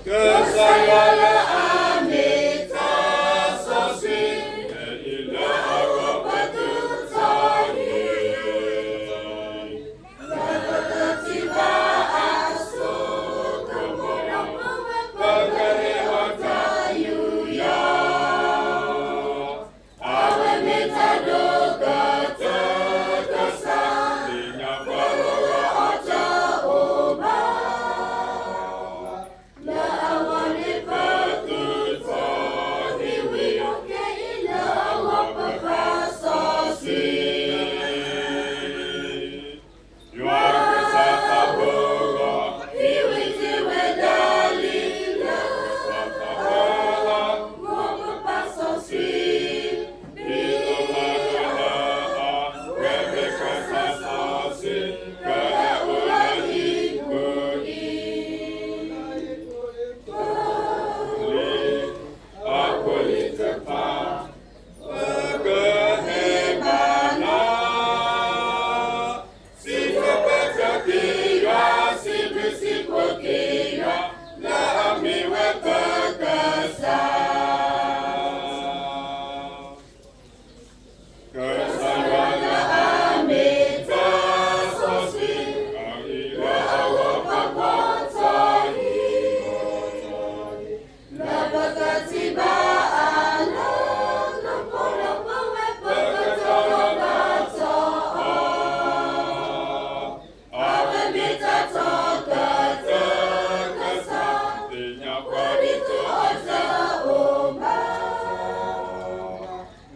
ကစၢ်ယွၤလၢအမ့ၢ်တၢ်စီဆှံ, အံၤလၢအဂီၢ်ပသူထီၣ်ဟံၣ်, ပကထံၣ်ဘၣ်အစိကမီၤ, ပကဟ့ၣ်အီၤတၢ်ယူးယီၣ်, အဝဲမ့ၢ်တၢ်ဒိၣ်ကတၢၢ်ကစၢ်, သ့ၣ်ညါပှၤလၢအီၤတအိၣ်ဘၣ်, လၢအဂီၢ်န့ၣ်ပသူထီၣ်ဟံၣ်ဝံၤ, ခဲအံၤလၢအဂီၢ်ပပာ်စီဆှံ ယွၤကစၢ်သးဘိအဂီၢ်, ဟံၣ်ဝံၤတ့ၢ်ဝဲဒၣ်လံ, လၢကစၢ်သးဘိအဂီၢ်ပပာ်စီဆှံ, ဒ်သိးပှၤလၢအ, ဝဲမ့ၢ်ကစၢ်စီဆှံ, ကဟဲအိၣ်လၢဟံၣ်ပူၤအံၤ, လံ, အဖိလံၤတဖၣ်, ပကဟ့ၣ်ဘၣ်နၤ, စံးထီၣ်ပတြၢၤက့ၤယွၤ, စံးဘျုးစံးဖှိၣ်က့ၤယွၤ, လၢအမ့ၢ်ဝဲပကစၢ်, ကစၢ်ယွၤလၢအမ့ၢ်တၢ်စီဆှံ, အံၤလၢအဂီၢ်ပသူထီၣ်ဟံၣ်, လၢပကထံၣ်ဘၣ်အလၤကပီၤ, လၢပကထံၣ်ဘၣ်အလၤကပီၤ, အဝဲမ့ၢ်တၢ်ထီၣ်ကတၢၢ်ကစၢ်, သ့ၣ်ညါပှၤဒ်သိးအီၤတအိၣ်ဘၣ်,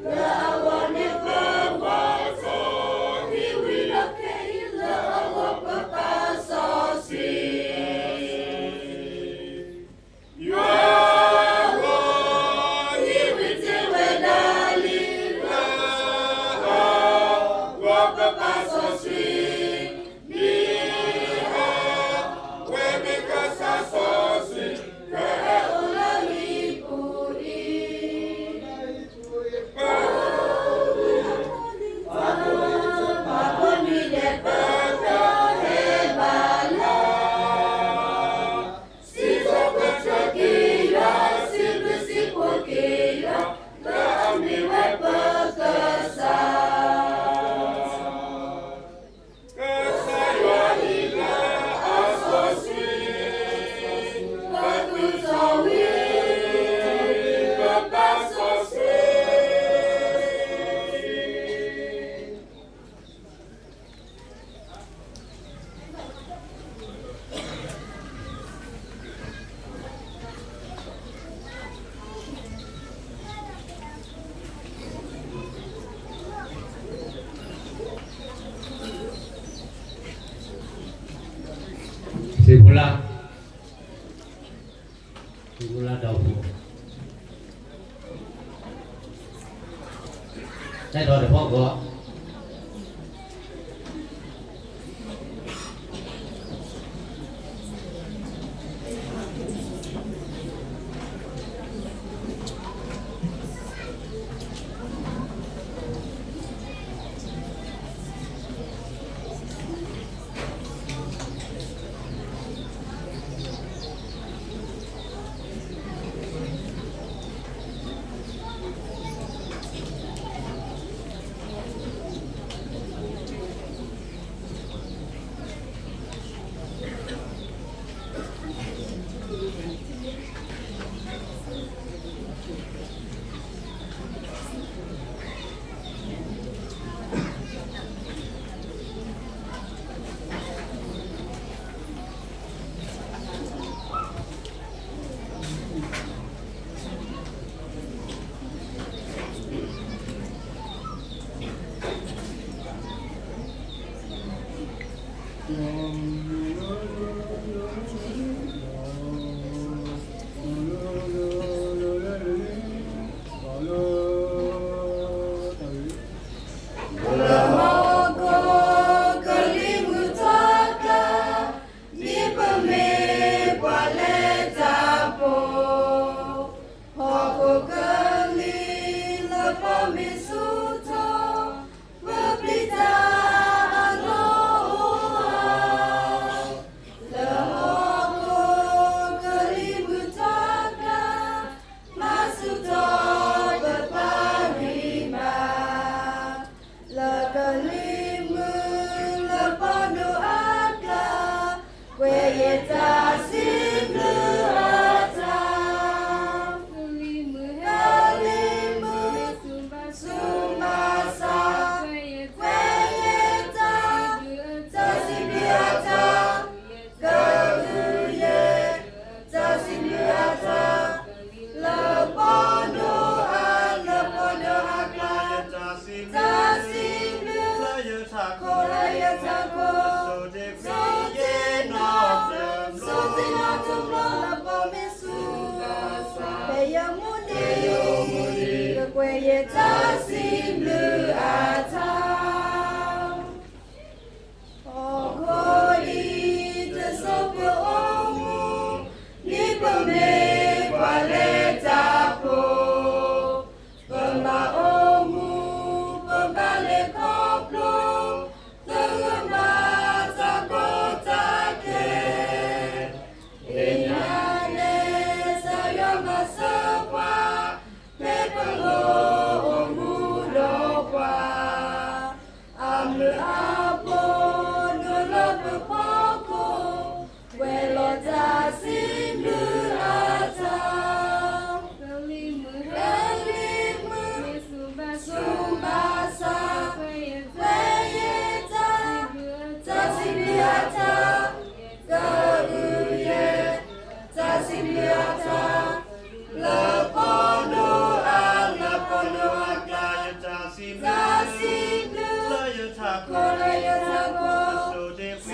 လၢအဂီၢ်န့ၣ်ပပာ်စီဆှံဝံၤ, ခဲအံၤလၢအဂီၢ်ပပာ်စီဆှံ ယွၤဧၢ, ဟံၣ်ဝံၤတ့ၢ်ဝဲဒၣ်လံ, လၢအဂီၢ်ပပာ်စီဆှံ, မ့ၢ်အဝဲမ့ၢ်ကစၢ်စီဆှံ, ကဟဲအိၣ်လၢဟံၣ်ပူၤအံၤ, ပဖိနွံဒဲး ပကဟဲဘၣ်လၢ စံးထီၣ်ပတြၢၤက့ၤယွၤ, စံးဘျုးစံးဖှိၣ်က့ၤယွၤ, လၢအမ့ၢ်ဝဲပကစၢ်, ကစၢ်ယွၤအံၤလၢအစီဆှံ, ပသူထီၣ်ဝံၤ, ပပာ်စီဆှံ စံးဖူလၢ်, စံးဖူလၢ်ဒီးဖိ, တၢ်ဒီးတဖီၣ်ဂီၤ လၢဟီၣ်ခိၣ်ကလုၢ်မုၢ်ထီၣ်ကၢ, ဒ်ပမ့ၢ်ပှၤလၢတၢ်ပီၢ်, ဟီၣ်ခိၣ်ကလုၢ်လၢပမ့ၢ်ဆူၣ်ထီၣ်, ပပျံၤတၢ်အလီၢ်အိၣ်ဧါ, လၢ ယတၢ်စံးဘျုးအါထီၣ် ဟီၣ်ခိၣ်အံၤ တစိၢ်ပအိၣ်မူ, ဒ်ပမ့ၢ်ပှၤလၢတၢ်ဖိ, ပဘၣ်အိၣ်မူ, ပဘၣ်လဲၤခီဖျိ, သဂၢၢ်ဘၣ်တၢ်ကီတၢ်ခဲ, သ့ၣ်ညါန့ၣ် ကစၢ်ယွၤမၤစၢၤပှၤ, မ့ၢ်ပလိၣ်အိၣ်မူဒီးပှၤ, အဘျုးအဖှိၣ်ဒိၣ်လၢပဖီခိၣ်, ကွဲးလီၤတၢ်စံးဘျုးအါထီၣ်, ကလံၤမုၢ်, ကလံၤမုၢ်, ဆူၣ်ဘၣ်ဆၣ်, ကွဲးယတၢ်, တၢ်စံးဘျုးအါထီၣ်, ကအုယဲ တၢ်စံးဘျုးအါထီၣ်, လၢပီဒိၣ်အါ, လၢပီဒိၣ်အါကျါ, ယတၢ်စံးဘျုး, တၢ်စံးဘျုး, လၢယထးခိၣ်, လၢယထးခိၣ်, ဆိၣ်တ့ၢ်ဝံ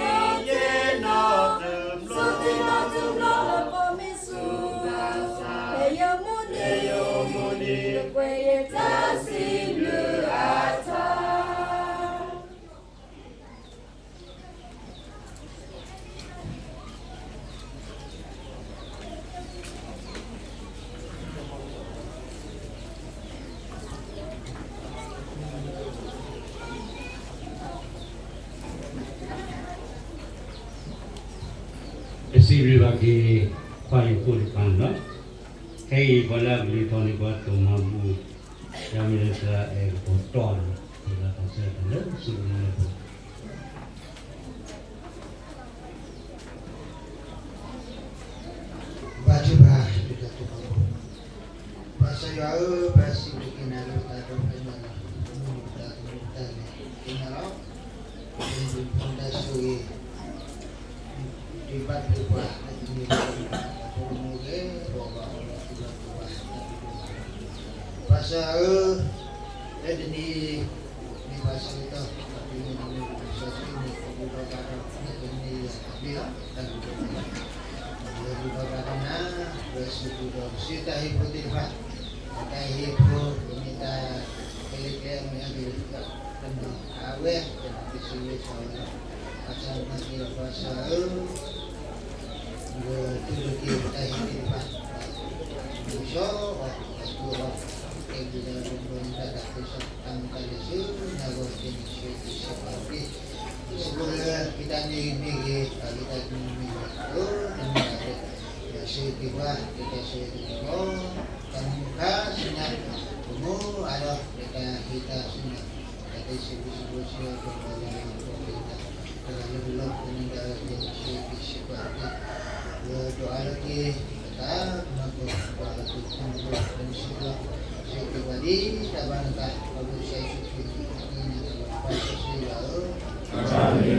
ယဲနီတဘျီ, ဆိၣ်တ့ၢ်နီတဘျီလၢပီမ့ၢ်ဆူၣ်, ဖဲယမူဒံး, ဖဲယမူဒံး, ကွဲးယတၢ်စံးဘျုးအါထီၣ်. ပစံးဘျုးဘၣ်က့ၤ ခွါယိၤဖိတဖၣ်န့ၣ်လီၤ. ခဲအံၤပှၤလၢအကလုၢ်ထီၣ်န့ၢ်ပှၤတၢ်မၤဘူၣ်, ယမ့ၢ်လၢသရၣ်အဲၣ်ကပီၤတီၢ်န့ၣ် ပလၢတၢ်ဆၢတၢ်လၢစံးဘျုးလၢပ ဘါထုကဖၣ်, ပကစၢ်ယွၤဧၢ, ပစံးဘျုးက့ၤနၤလၢပတၢ်ဒိးဖျဲးညါလီၤ, ပမုၢ်နံၤပတၢ်သနူတၢ်လဲၤက့ၤညါလီၤ, ပမုၢ်နံၤပတၢ်ဆိၣ်ဂ့ၤ ဒုးဘၣ်ဒိပှၤလၢတနံၤအံၤ, ပမုၢ်ဂဲၤဘီဘၣ်အီၤလီၤ, ဒုးဘၣ်ဒိပှၤ, ဘါထုကဖၣ်, ပကစၢ်ယွၤဧၢ, လၢတနံၤအံၤ မ့ၢ်ပှၤဆၢကတီၢ်, ပမ့ၢ်နမ့ၢ်ပကစၢ်ဆူန့ၣ် ပဘူၣ်ထီၣ်ဘါထီၣ်, မ့ၢ်တမ့ၢ်ယၤတဘ့ၣ်လီၤ, တၢ်ဘူၣ်ထီၣ်ဘါထီၣ်, ပဘူၣ်ထီၣ်ဘါထီၣ်နၤ, ပစံးဘျုးဒီးပစံးတၢ်ဟ့ၣ်ဖိသ့ၣ်တဖၣ်, တၢ်ဟ့ၣ်ဖိ, ပမ့ၢ်တၢ် ကလဲၤကလဲၤမ့ၢ်အဂ့ၢ်, တနီၤအဝဲ, တနီၤကစံးဝဲထီၣ်ဝဲလီၤ, ဘၣ်ဆၣ်သနာ်က့ဒီးပကစၢ်ယွၤဧၢ, ဒီးတူၢ်လိာ်က့ၤတၢ်ဟ့ၣ်သ့ၣ်တဖၣ်, ဒီးဆိၣ်ဂ့ၤအီၤ, ဒီးတူၢ်အီၤ, ကဲဘျုးဒီးပှၤမုၢ်တၢ်သးခုကစီၣ်, တၢ်မုာ်တၢ်လဲၤဆူညါအဂီၢ်, ကဲန့ၣ်ဆၢဂ့ၤဆၢဝါတက့ၢ်. ယဆိကမိၣ်လၢ ယတၢ်န့ၣ်ဂ့ၤမ့ၢ်ဂ့ၤ, ဒီးယတၢ်န့ၣ်ဂ့ၤမ့ၢ်ဂ့ၤ, အိၣ်တမ့ၢ်ဒၣ်, ယွၤဆိၣ်ဂ့ၤက့ၤပှၤ, ယတၢ်ဆိၣ်ဂ့ၤက့ၤပှၤ, တၢ်မုာ်ခါဆူညါ, ပမိၢ်အါဒီး ယတၢ်ဟ့ၣ်တၢ်ဆူညါ, တၢ်သ့စံးဘျုးစံးဖှိၣ်စံးအီၤ, ပှၤလၢပလီၢ်ပသနၢၣ်ဒီး ယဆိၣ်ဂ့ၤက့ၤစ့ၢ်ကီးတက့ၢ်. ဒီးဒိးအါထီၣ်က့ၤ ပတၢ်မၤကိၢ်ပှၤအသုးခိၣ်မုၢ်လၢ် ပနဆံးလီၤ, ဆိၣ်ဂ့ၤက့ၤပှၤဒ်တၢ်ဘၣ်နသး, ပကစၢ်ယ့ၣ်ၡူးခရံာ်အမံၤန့ၣ်လီၤ, ပၢ်စီဆှံယွၤဧၢ, အၤမ့ၣ်.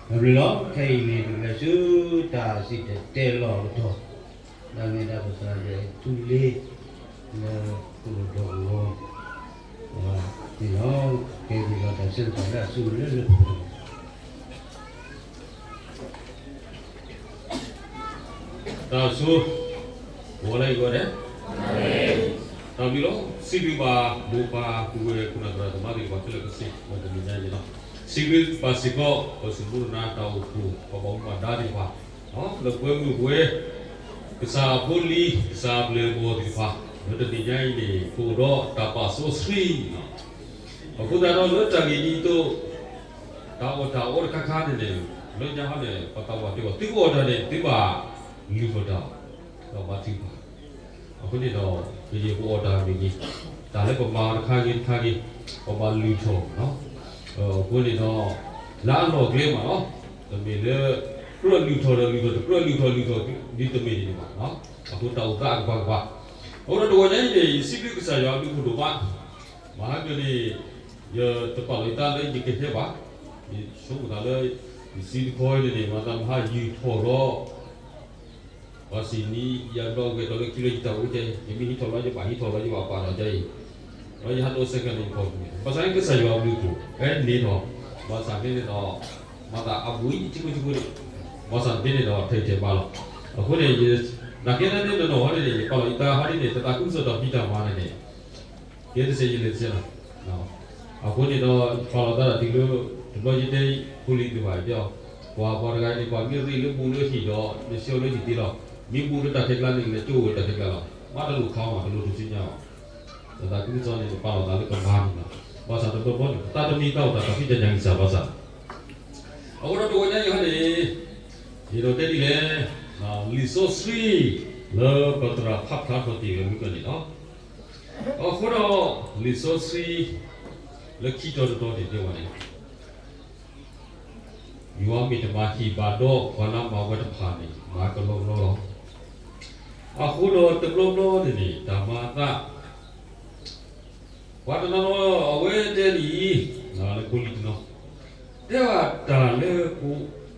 အဘျုးလီၤ. ခဲအံၤန့ၣ် ပကလဲၤဆူတၢ်စံၣ်တဲၤတဲလီၤကတီၢ်, ဒၣ်နဲဒၣ်ပသရၣ်ဒဲးထူလ့, လၢကအိၣ်ဒီးအဂီၢ်, န့ၣ်လီၤ, ကဲဘျုးလီၤတၢ်ဆၢကတီၢ်လၢအစုလၢလၢပှဲၤပှဲၤ တၢ်ဆိ, ဂီၤလၢယဂီၢ်ဒဲး, တၢ်ဘျုးလီၤ. စံးဘျုးဘၣ်မိၢ်ပၢ်ပုၢ်ဝဲၢ်ခိၣ်နၢ်သရၣ်သမါသ့ၣ်တဖၣ်ခဲလၢာ်ခဲဆ့ လၢတနံၤညါအံၤန့ၣ်လီၤ. စံးဘျုးဘၣ်စ့ၢ်ကီး ပှၤစံးမူတနါတၢ်အိၣ်ဖှိၣ် ပှၤဘၣ်မူဘၣ်ဒါသ့ၣ်တဖၣ် လၢပှဲၤမုၢ်ပှဲၤ ကစၢ်အဖိလံၤ ကစၢ်အပျဲၢ်အဘီၣ်သ့ၣ်တဖၣ် လၢတနံၤညါအံၤန့ၣ် ပအိၣ်ဒီးတၢ်ပာ်စီဆှံ အဃိသတးဒီးလၢတၢ်ဂ့ၢ်ဒ်သိး တၢ်အီၣ်တၢ်အီတခါခါန့ၣ်န့ၣ် လၢညါဟီန့ၣ် ပှၤသးပှၢ်တဲဘၣ် သုကအီၣ်တၢ်န့ၣ် သုဘၣ်လုၢ်ထီၣ်တၢ်အီၣ်, ဒီးဘါထုကဖၣ်, အဃိန့ၣ်ဒီး ပယီၤကအီၣ်တၢ်မ့ၢ်ဂ့ၤ, တၢ်လၢပမၤတခါဂ့ၤတခါဂ့ၤ, ပဘၣ်လုၢ်ထီၣ်, အဃိန့ၣ်ဒီး လၢအလီၢ်ကျဲမးနီၤ, တမ့ၢ်လၢ ကြၢးလုၢ်ထီၣ်ဒီးလုၢ်ထီၣ်, တကြၢးလုၢ်ထီၣ်လုၢ်ထီၣ် ဒ်တမ့ၢ်ဒ်န့ၣ်ဘၣ်, အဃိတၢ်အိၣ်သးအကပၤကပၤ, အဃိဒီးတဂီၤညါအံၤန့ၣ် ယစံးဘျုးကစၢ်ယွၤအဘျုးအဖှိၣ်ဒိၣ်မး, မဟါကန့ၣ် ယတပာ်လီၤယသးလၢယကဟဲဘၣ်, ယဆိကမိၣ်သးလၢ ယစံးတခီန့ၣ်န့ၣ် မၤသးမဟါယုၢ်ထီၣ်ဒီး ပှၤစံးနံၤယၤဒီးဂဲၤထီၣ်လၢခံလၢယတၢ်အိၣ်ကဲအံၤ, ယမ့ၢ်ဟံးထီၣ်လီၤ ယဘၣ်ဟံးထီၣ်လီၤ ယဘၣ်ပာ်ထီၣ်ကဲအံၤ, ဒီးယဟးဒိးစဲးကဲန့ၣ်ယဖီၣ်န့ၣ်, ဘၣ်ဆၣ်န့ၣ်ကစၢ်ယွၤအဘျုးအဖှိၣ် ဟဲန့ၢ်ထီၣ်, ဘၣ်ဆၣ်က့န့ၣ်ဒီး မၤသးအဘူးအံၤဆ့ကူဆ့ကူန့ၣ်, ဘၣ်ဆၣ်က့န့ၣ်ဒီး ထဲးထဲးဘၣ်လီၤ, အဃိန့ၣ် နာ်က့န့ၣ်နီၢ်နီၢ်ဟီန့ၣ်န့ၣ် ယပာ်လီၤယသးဟီဒ်န့ၣ် တၢ်သးခုကစီၣ်တၢ်ဖံးတၢ်မၤန့ၣ်န့ၣ် ကဲတစဲးယလဲၤတစဲးလီၤ. အဃိန့ၣ်ဒီး ယပာ်လီၤသးဒၣ်တုၤလၢ တဘျီယတဲဖိလံၤသ့ၣ်တဖၣ်တဲအီၤ, ပှၤပှၤတဂၤန့ၣ် ပှၤမ့ၢ်ရ့လၢဘူးလၢဟံၣ်ဒီး နဆှၢလၢဟံၣ်သ့လီၤ. မ့ၢ်ဘူးလၢတၢ်ခဲကျါန့ၣ် လဲၤကၠိဝဲတၢ်ခဲကျါလီၤ. မ့တလိၣ်ခါမး တလိၣ်တစုညါဘၣ်. တၢ်သးခုကစီၣ်န့ၣ် ပာ်လီၤသးလၢကမၤန့ၣ်လီၤ. ဘၣ်ဆၣ်တဘျီဘျီန့ၣ် ပသးတမံသးအိၣ်တၢ်သးဖံးတၢ်ညၣ်ကစၢ်ဘၣ်ဆၣ် အဃိဒီးတဂီၤညါအံၤဟီန့ၣ် ယအဲၣ်ဒိးတဲဒ်လဲၣ်, လံာ်စီဆှံ လၢပသရၣ်ဖးဖျါထီၣ်တ့ၢ်ဝဲမုၢ်ကန့ၣ်လီၤ. အဃိဒီး လံာ်စီဆှံ လၢခံတီၤတတီၤန့ၣ်တဲဝဲန့ၣ်, ယွၤမ့ၢ်တမၤဟံၣ်ဘၣ်ဒီး ပှၤလၢအမၤဝဲတဖၣ်န့ၣ် မၤကလီကလီလီၤ. အဃိဒီးတဘျီဘျီန့ၣ်န့ၣ် တၢ်မၤအသး ပှၤတနီၤနီၤ အဝဲတဲဒ်အံၤ, လၢဖိလံၤတနီၤ တဲဘၣ်တၢ်လၢ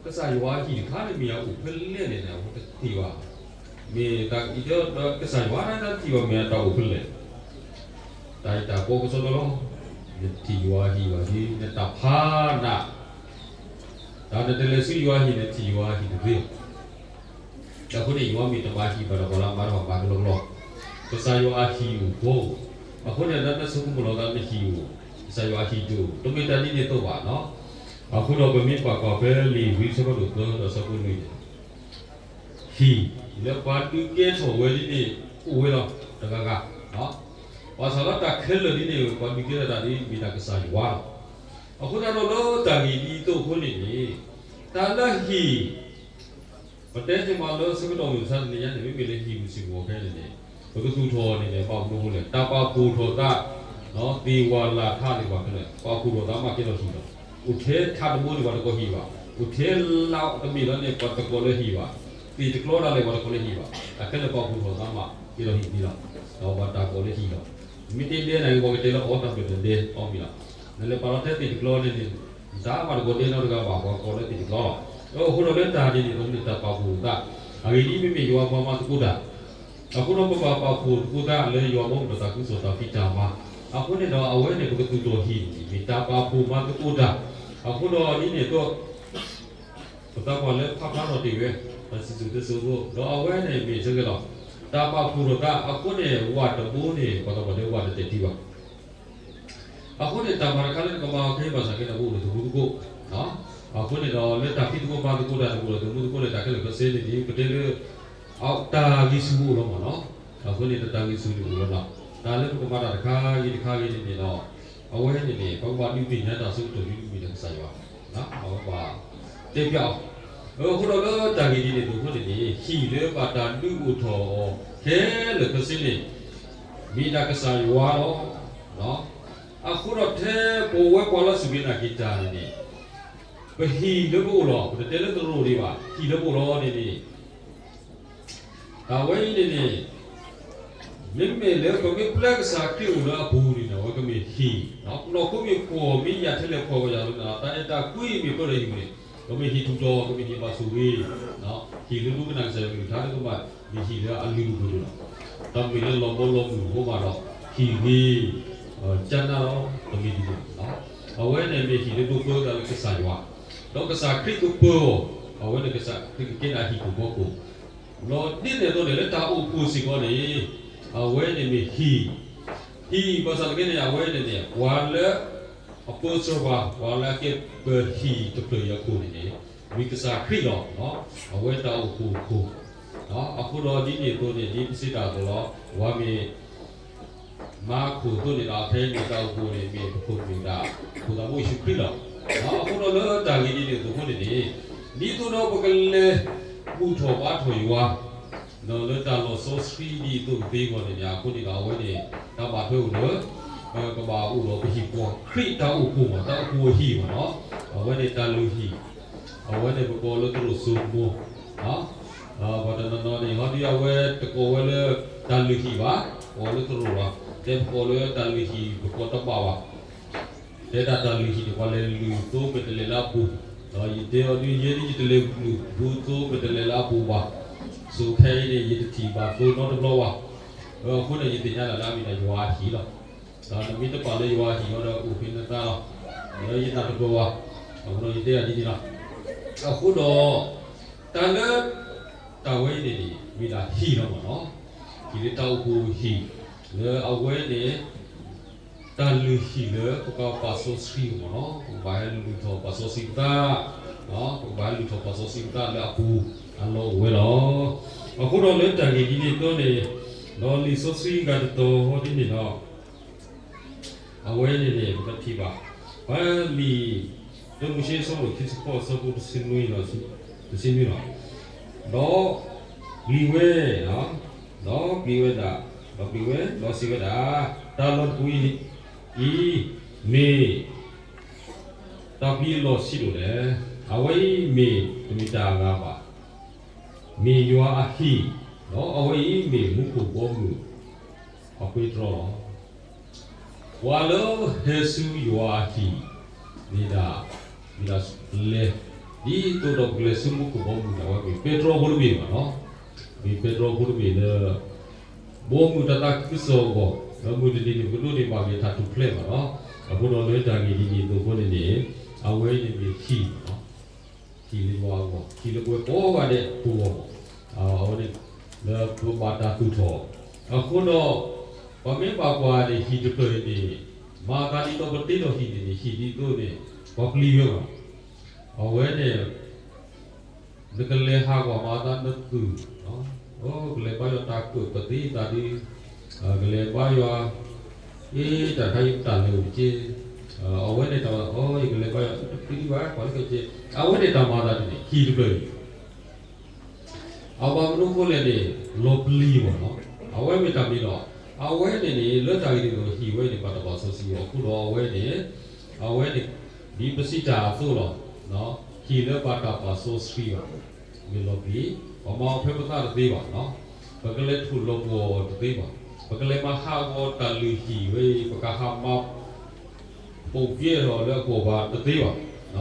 ကစၢ်ယွၤအဟံၣ်တခါန့ၣ် မ့ၢ်အအိၣ်ဖဲလဲၣ်န့ၣ် အဝဲတထံၣ်ဘၣ်. မ့ၢ်တၢ်အံၤဒီး ကစၢ်ယွၤတထံၣ်ဘၣ် မ့ၢ်အတၢ်အိၣ်ဖဲလဲၣ်. တၢ်အံၤတၢ်ကီကစီဒီလီၤ. နထံၣ်ယွၤအဟံၣ်ဘၣ်ဒီး နတၢ်ဖးနး, တၢ်နတလဲၤဆူယွၤအဟံၣ် နထံၣ်ယွၤအဟံၣ်တသ့ဘၣ်. အဃိန့ၣ် ယွၤမ့ၢ်တမၤဟံၣ်ဘၣ်ဒီး ပှၤလၢအမၤတဖၣ်မၤကလီကလီ, ကစၢ်ယွၤအဟံၣ်အိၣ်ဖှိၣ်, အဃိန့ၣ် လၢနဆိကမိၣ်လီၤသးလၢနဟံၣ်အိၣ်, ကစၢ်ယွၤအဟံၣ်တအိၣ်, တမ့ၢ်တၢ်ဒ်န့ၣ်အသိးဘၣ်နီၤ. အဃိဒီးပမ့ၢ်ကွၢ်ကွၢ်ဖဲလံာ်ဝံယၡါယၤ အဆၢဒိၣ်သၢ ဒီးအဆၢဖိလွံၢ်န့ၣ် ဟံၣ်လၢပှၤဒုးကဲထီၣ်ဝဲဒ်န့ၣ် အိၣ်ဝဲလီၤတဂၤဂၤ, ဘၣ်ဆၣ်လၢတၢ်ခဲလၢာ်ဒ်န့ၣ် ပှၤဒုးကဲထီၣ်တၢ်ဒ်မ့ၢ်တၢ်ကစၢ်ယွၤလီၤ. အဃိသတးဒီးလၢတၢ်ဂ့ၢ်ဒ်အံၤအသိးအဃိန့ၣ်န့ၣ်, တၢ်လၢဟံၣ် ပတဲက့ၤမးလၢဆၢကတီၢ်မုၢ်မဆါတနံၤညါန့ၣ် မ့မ့ၢ်လၢဟံၣ်ပူၤစ့ၢ်ကီးခဲအံၤန့ၣ်န့ၣ်, ပကသူၣ်ထီၣ်န့ၣ်န့ၣ် ဘၣ်မနုၤအဃိလဲၣ်, တၢ်ပာ်ဖှိၣ်ထီၣ်သး သ့ၣ်ဝၣ်လၢ်ထးန့ၣ် ပှၤခဲလၢာ် ပာ်ဖှိၣ်ထီၣ်သးမးကဲထီၣ်ဟံၣ်လီၤ. အိၣ်ထဲထးတဘိန့ၣ် ပှၤတကိးဟံၣ်ဘၣ်, အိၣ်ထဲလါတမ့ၢ်လီၤန့ၣ် ပှၤတကိးလၢဟံၣ်ဘၣ်, သ့ၣ်တကျီဒၣ်လဲာ် ပှၤတကိးလၢဟံၣ်ဘၣ်, တၢ်ခဲလၢာ်ပာ်ဖှိၣ်ထီၣ်သးမး ကဲထီၣ်ဟံၣ်န့ၣ်လီၤ. ဒီးပှၤတၢ်ကိးလၢဟံၣ်လီၤ. မ့ၢ်တဒဲန့ၣ် ပှၤကတဲလၢအီတၢ်ဘျၢၣ်တဒဲအီမ့ၢ်လီၤ. နလဲၤပာ်လီၤထဲသ့ၣ်တကျီန့ၣ်န့ၣ် တၢ်ဘၣ်တကိးဒဲနီတဂၤဘၣ် ပှၤကိးလၢသ့ၣ်တကျီလီၤ. အဃိဒီးလၢတၢ်ဒ်န့ၣ် ပမ့ၢ်တၢ်ပာ်ဖှိၣ်သး, အဂ့ၢ်ဒ်အံၤ မ့မ့ၢ်ယွၤပှၤမၤသကိးတၢ် အဃိဒီးပဘၣ်ပာ်ဖှိၣ်သကိးသးလၢယွၤဘီမုၢ်ဒီးတၢ်သးခုကစီၣ်တၢ်ဖံးတၢ်မၤ, အဃိန့ၣ်ဒီးအဝဲန့ၣ် ပကသူၣ်ထီၣ်ဟံၣ်န့ၣ် မ့ၢ်တၢ်ပာ်ဖှိၣ်မၤသကိးတၢ်, အဃိဒီးဒ်န့ၣ်အသိး ပသးပှၢ်လၢဖးဖျါထီၣ်တ့ၢ်ဝဲ တၢ်စံၣ်စိၤတဲစိၤအသိး ဒီးအဝဲန့ၣ်မ့ၢ်ဆၢက့ၤလီၤ. တၢ်ပာ်ဖှိၣ်ထီၣ်သးအဃိန့ၣ် ဝၣ်တဘိန့ၣ် ပှၤသးပှၢ်တဲဝၣ်တတဲာ်ထံဘၣ် အဃိန့ၣ် တၢ်မၤတခါလၢနကမၤအီၤခဲအံၤဘၣ်ဆၣ်က့န့ၣ် ပအိၣ်ဒီးသမူသကိး, အဃိန့ၣ်ဒီး လၢတၢ်ဖံးသကိးမၤသကိးတၢ်န့ၣ် ပအိၣ်ဒီးသမူသကိးန့ၣ် တၢ်ခဲလၢာ်ခဲဆ့န့ၣ် ဒ်ပတဲလၢ တၢ်ဂံၢ်ဆူၣ်အိၣ်လီၤမးနီၤ, အဃိန့ၣ် တၢ်ဂံၢ်ဆူၣ်န့ၣ်အိၣ်လီၤနီၤ, တၢ်လၢပကမၤတၢ်တခါဂ့ၤတခါဂ့ၤန့ၣ်န့ၣ်ဒီး အဝဲန့ၣ်န့ၣ် ပကဘၣ်ဒုးသ့ၣ်ညါတၢ်ဆၢကတီၢ်ဒ်မ့ၢ်တၢ်ကစၢ်ယွၤ, အဝဲဘၣ်တဲဖျါအီၤ, အဃိဒီးလၢတၢ်ဂ့ၢ်ဒ်န့ၣ်အသိးအဃိန့ၣ်န့ၣ် ဟံၣ်လၢဘၣ်တၢ်ဒုးအိၣ်ထီၣ်အီၤခဲလၢာ်ခဲဆ့န့ၣ် မ့ၢ်တၢ်ကစၢ်ယွၤလီၤ. အဃိဒီးထဲပဝဲပှၤလၢစူၢ်က့ၤနာ်က့ၤတၢ်န့ၣ်န့ၣ် ပဟံၣ်လၢပအိၣ်လီၤ ပတတဲလၢသရိာ်ဒံးဘၣ် ဟံၣ်လၢပအိၣ်လီၤန့ၣ်န့ၣ် တၢ်ဝဲအံၤန့ၣ်န့ၣ် မ့မ့ၢ်လၢပမ့ၢ်ပျဲကစၢ်ခရံာ်အိၣ်လၢအပူၤန့ၣ် အဝဲကမ့ၢ်ဟံၣ်, နီၢ်ခိမ့ၢ်ဖှီၣ်မ့ၢ်ယာ်ထဲလဲၣ်ဖှီၣ်ဝဲယၤလၢ တၢ်အဲၣ်တၢ်ကွံမ့ၢ်ပၢၢ်လၢဟံၣ်ပူၤန့ၣ် ကမ့ၢ်ဟံၣ်ထူၣ်တီၤ ကမ့ၢ်ဟံၣ်ဘၣ်ဆိၣ်ဂ့ၤ, ဟံၣ်လၢဒိကနၣ်ကစၢ်ယွၤကလုၢ်ကထါလၢကဘၣ်မ့ၢ်ဟံၣ်လၢအလုၢ်အပှ့ၤန့ၣ်လီၤ. တၢ်မ့ၢ်လၢလီၤဘီလီၤမုၢ်အဃိမးဒီး ဟံၣ်ဂ့ၤ ကၢနၢ်လီၤ တမ့ၢ်ဒ်န့ၣ်ဘၣ်. အဝဲန့ၣ်မ့ၢ်ဟံၣ်လၢဒိၣ်ပၢတၢ်လၢကစၢ်ယွၤ, ဒီးကစၢ်ခရံာ်ကပၢၤအီၤ, အဝဲန့ၣ်ကစၢ်ခရံာ်ကကဲဒၣ်ဟံၣ်ခိၣ်ဘီခိၣ် ဒီးဒ်န့ၣ်အသိးန့ၣ် လၢတၢ်အိၣ်ဖှိၣ်စ့ၢ်ကီးန့ၣ် အဝဲန့ၣ်မ့ၢ်ဟံၣ်, ဟံၣ်ဘၣ်ဆၣ်သနာ်က့န့ၣ် အဝဲန့ၣ်န့ၣ် ပှၤလၢအပၢဆှၢပှၤ, ပှၤလၢအကဲပဟံၣ်တဖျၢၣ်အံၤအခိၣ်န့ၣ်န့ၣ် မ့ၢ်ကစၢ်ခရံာ်လီၤ. အဝဲတၢ်အိၣ်ဖှိၣ်အခိၣ်, အဃိဒီးဒ်န့ၣ်အသိးန့ၣ် ဒ်ပစံးတၢ်အသိးလီၤ. ပှၤမ့ၢ် မၤခိၣ်အသိးန့ၣ်ဒီး ဖဲန့ၣ်တၢ်အိၣ်ဖှိၣ်န့ၣ် မ့ၢ်ပခိၣ်မ့ၢ်ဒၣ် ပခိၣ်သးဘိယ့ၣ်ၡူးခရံာ်လီၤ. အဃိဒီးလၢတၢ်ဂ့ၢ်ဒ်န့ၣ်အသိးအဃိန့ၣ်န့ၣ်, ဒ်သိးဒီးပကလဲၤဘူၣ်ထီၣ်ဘါထီၣ်ယွၤ ဒီးလၢတၢ်လီၢ်စီဆှံဒ်အသိးကသ့အဂီၢ်န့ၣ်န့ၣ် အဃိန့ၣ်ဒီးအဝဲန့ၣ် တၢ်ဘၣ်ထွဲအိၣ်လၢ ကဘၣ်အိၣ်ဒီးပဟံၣ်ပူၤ ခရံာ်တၢ်အိၣ်ဖှိၣ်မး တၢ်အိၣ်ဖှိၣ်အဟံၣ်မးနီၤ, အဝဲန့ၣ်တၢ်လုၢ်ဟံၣ်, အဝဲန့ၣ်ပကိးလၢသရိာ်စိမိၤ ပှၤတနီၤနီၤန့ၣ် ဟီဒ်အဝဲတကိးဝဲလၢ တၢ်လုၢ်ဟံၣ်ဘၣ်, ကိးလၢသရိာ်လီၤ, တဲပကိးလၢတၢ်လုၢ်ဟံၣ် ပကိးတဘၣ်ဘၣ်, တဲဒၣ်တၢ်လုၢ်ဟံၣ်န့ၣ် ပှၤလဲၤလုၢ်သိမဲာ်တဲးလဲးလၢအပူၤ, ဒီးယတဲအီၤဒ်ယဲဒ်ယတလဲၤလုၢ်ဘူးသိမဲာ်တဲးလဲးလၢအပူၤဘၣ်, ဆိးခဲအံၤန့ၣ် ယတထံၣ်ဘၣ်သိနီတဘျီဘၣ်, အဃိန့ၣ် ယသ့ၣ်ညါလၢ်လၢအမ့ၢ်ဒၣ်ယွၤအဟံၣ်လီၤ, ဒီးနမ့ၢ်တပာ်လၢယွၤအဟံၣ်အီၤဒီးအိၣ်ဖဲနသးလီၤ, ဒီးယနၢ်တပၢၢ်ဘၣ်, အဃိဒီးယတဲဒၣ်ဒ်န့ၣ်လီၤ, အဃိဒီး တၢ်လၢ တၢ်ဝဲအံၤန့ၣ်န့ၣ် မ့ၢ်ဒၣ်ဟံၣ်လီၤမးနီၤ, ဟံၣ်လၢတၢ်အိၣ်ဖှိၣ်ဟံၣ်, လၢအဝဲန့ၣ် တၢ်လုၢ်ဟံၣ်လၢပကပာ်စီဆှံမးနီၤ, ပကဘၣ်ဟဲလုၢ်ထီၣ်ပာ်စီဆှံပသး, ပကဘၣ်ဟဲလုၢ်ထီၣ်ပာ်စီဆှံပသးလၢအပူၤအလီၢ်အိၣ်ဝဲလီၤ, အဃိဒီးလၢတၢ်ဂ့ၢ်ဒ်န့ၣ်အသိးန့ၣ်, ဒီးလံာ်စီဆှံဂၤတတီၤဟီဒ်န့ၣ်ဒီး အဝဲန့ၣ်န့ၣ် ပကထံၣ်ဘၣ်, ပမ့ၢ် လၢမိၤၡ့အဆၢဒိၣ်ခံဆံဃိးအဆၢဖိတဆံနွံ, တဆံနွံလီၤ, ဒီးပျံၤဝဲ, ဒီးပျံၤဝဲဒၣ်, ဒီးပျံၤဝဲ, ဒီးစံးဝဲဒၣ်, တၢ်လီၢ်တပူၤအံၤ အံၤ မ့ၢ် တၢ်ပျံၤအလီၢ်ဆံးဒိၣ်လဲၣ်, အဝဲအံၤမ့ၢ်တမ့ၢ်တၢ်အဂၤဘၣ်, မ့ၢ်ယွၤအဟံၣ်, ဒီးအဝဲအံၤမ့ၢ်မူခိၣ်ဘီမုၢ်အပှ့ၤတြီလီၤ. ပှၤလၢဟဲဆူယွၤအဟံၣ် မ့ၢ်ဒၣ်, မ့ၢ်ဒၣ်ပလဲၤ, ဒ်သိးဒီးပကလဲၤဆူမူခိၣ်ဘီမုၢ်န့ၣ် အဝဲမ့ၢ်ပဲတြီဖိတဘ့ၣ်ဘၣ်နီၤ, မ့ၢ်ပဲတြီဖိတဘ့ၣ်လၢ ဘီမုၢ်တၢ်သးခုကစီၣ်အဂီၢ်, ဒီးမုၢ်တနံၤန့ၣ် ပကဒိးန့ၢ်ဘၣ်က့ၤတၢ်ထူၣ်ဖျဲးဘၣ်နီၤ, အဃိဒီးလၢတၢ်ဂ့ၢ်ဒ်န့ၣ်အသိးအဃိန့ၣ်န့ၣ်, အဝဲန့ၣ်မ့ၢ်ဟံၣ်ဘၣ်နီၤ ဟံၣ်လၢယွၤအဂီၢ်, ဟံၣ်လၢပဝဲကိးဂၤဒဲးအဂီၢ်, အဝဲန့ၣ် လၢပဘၣ်တၢ်သူၣ်ထီၣ်, အဃိဒီး ပမ့ၢ်ဘၣ်ကွၢ်န့ၣ် ဟံၣ်တဖျၢၣ်အံၤန့ၣ်, မၤအသးဒ်သိးပတ့ထီၣ်ဟံၣ်န့ၣ်န့ၣ် ဟံၣ်ဒ်သိးန့ၣ် ပှၤပျံၤဝဲဘၣ်, အဝဲန့ၣ် နကလဲၤဟးကွၢ်မၤအသးနသူၣ်, အိ ကလဲၤဘါယွၤတၢ်ကၢၣ်ပသ့သးဒ်, ကလဲၤဘါယွၤ, အ့ တၢ်တခါအံၤပတၢ်လဲၤအိၣ်တက့ၢ်, အဝဲန့ၣ်တၢ်, ယကလဲၤဘါယွၤတပျံၤဒံးဘၣ် ပှၤလၢကဲက့ၢ်, အဝဲန့ၣ်တၢ်မၤအသးဒ်န့ၣ် ဟံၣ်တဖျၢၣ်အံၤ အဘၣ်မနုၤအဃိလဲၣ်န့ၣ် လီၤပျံၤမးနီၤ, အဝဲမ့ၢ်တၢ်မ့ၢ်ဒီး, အဝဲန့ၣ်န့ၣ် လၢတၢ်ဂ့ၢ်ဒ်န့ၣ်ဒီး ဟံၣ်ဝဲန့ၣ် ဘၣ်တၢ်ပာ်စီဆှံအီၤအဃိဒီး အဝဲန့ၣ်, အဝဲန့ၣ် ဒ်ပစံးတၢ်အသိးလီၤ, ဟံၣ်လၢဘၣ်တၢ်ပာ်စီဆှံအီၤ, မ့ၢ်လီၤပျံၤ, ပမၤအီၤဖဲပသးတသ့ဘၣ်, ပကလဲၤထူၣ်လီၤပှီၢ်အီၤတသ့ဘၣ်, ပကလဲၤမၤဟးဂီၤတၢ်လုၢ်ဟံၣ်ဝဲအံၤ ပကဟးမၤ ပိာ်ပျဲထီၣ်လၢအပှီၢ်ဘၣ်တသ့ဘၣ်,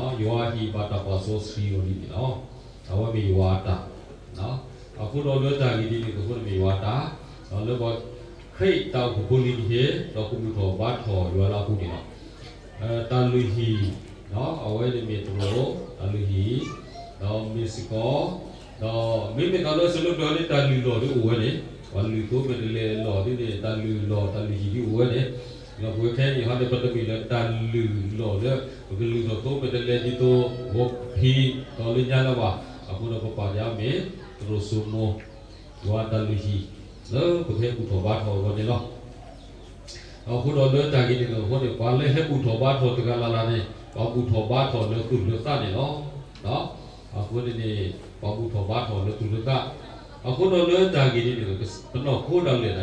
ယွၤအဟံၣ်ဘၣ်တၢ်ပာ်စီဆှံအီၤလံန့ၣ်လီၤ, အဝဲမ့ၢ်ယွၤအတၢ်, အဃိဒီးလၢတၢ်ဂ့ၢ်ဒ်န့ၣ်အဃိန့ၣ်မ့ၢ်ယွၤအတၢ်, လၢပှၤခရံာ်တၢ်အိၣ်ဖှိၣ်ဖိလံၤတဟ့ၣ်, ဒီးကဘူၣ်ထီၣ်ဘါထီၣ်ယွၤလၢအပူၤန့ၣ်လီၤ, တၢ်လုၢ်ဟံၣ်, အဝဲန့ၣ်မ့ၢ်တရူး, တၢ်လုၢ်ဟံၣ်, ဒီးမ့ၢ်စ့ၢ်ကီး, ဒီးမ့မ့ၢ်တၢ်လၢအဆိလၢပျၢၤန့ၣ် တၢ်လုၢ်လီၢ်ဒ်အိၣ်ဝဲန့ၣ်, ပှၤလုၢ်သိမဲာ်တဲးလဲးအလီၢ်ဒ်န့ၣ် တၢ်လုၢ်လီၢ်တၢ်လုၢ်ဟံၣ်ဒ်အိၣ်ဝဲန့ၣ်, ဒီးပဝဲခဲအံၤန့ၣ် ဟီန့ၣ် ပတမ့ၢ်လၢတၢ်လုၢ်လီၢ်လၢ ပကလုၢ်ထီၣ်သိမဲာ်တဲးလဲးဒ်သိး ဂီၤဖံး ဒီးလၢညါလၢၤဘၣ်, အဃိဒီးပပာ်ဒ်အမ့ၢ် သရိာ်စိမိၤ, ယွၤတၢ်လုၢ်ဟံၣ်, လၢပကဟဲဘူၣ်ထီၣ်ဘါထီၣ်အဂီၢ်န့ၣ်လီၤ. အဃိဒီးလၢတၢ်ဂ့ၢ်န့ၣ်အဃိန့ၣ် ပှၤလၢဟဲဘူၣ်ထီၣ်ဘါထီၣ်တဂၤလၢ်လၢ်န့ၣ် ပှၤဘူၣ်ထီၣ်ဘါထီၣ်လၢသူၣ်လၢသးန့ၣ်လီၤ. အဃိန့ၣ်န့ၣ် ပှၤဘူၣ်ထီၣ်ဘါထီၣ်လၢသူၣ်လၢသး, အဃိဒီးလၢတၢ်ဂ့ၢ်ဒ်န့ၣ် ပနီၢ်ခိဒၣ်လဲာ်နာ်က့န့ၣ်, ပနီၢ်ခိန့ၣ်မ့ၢ်ယွၤတၢ်လုၢ်ဟံၣ်စ့ၢ်ကီးလီၤ. လၢတၢ်ဂ့ၢ်ဒ်န့ၣ်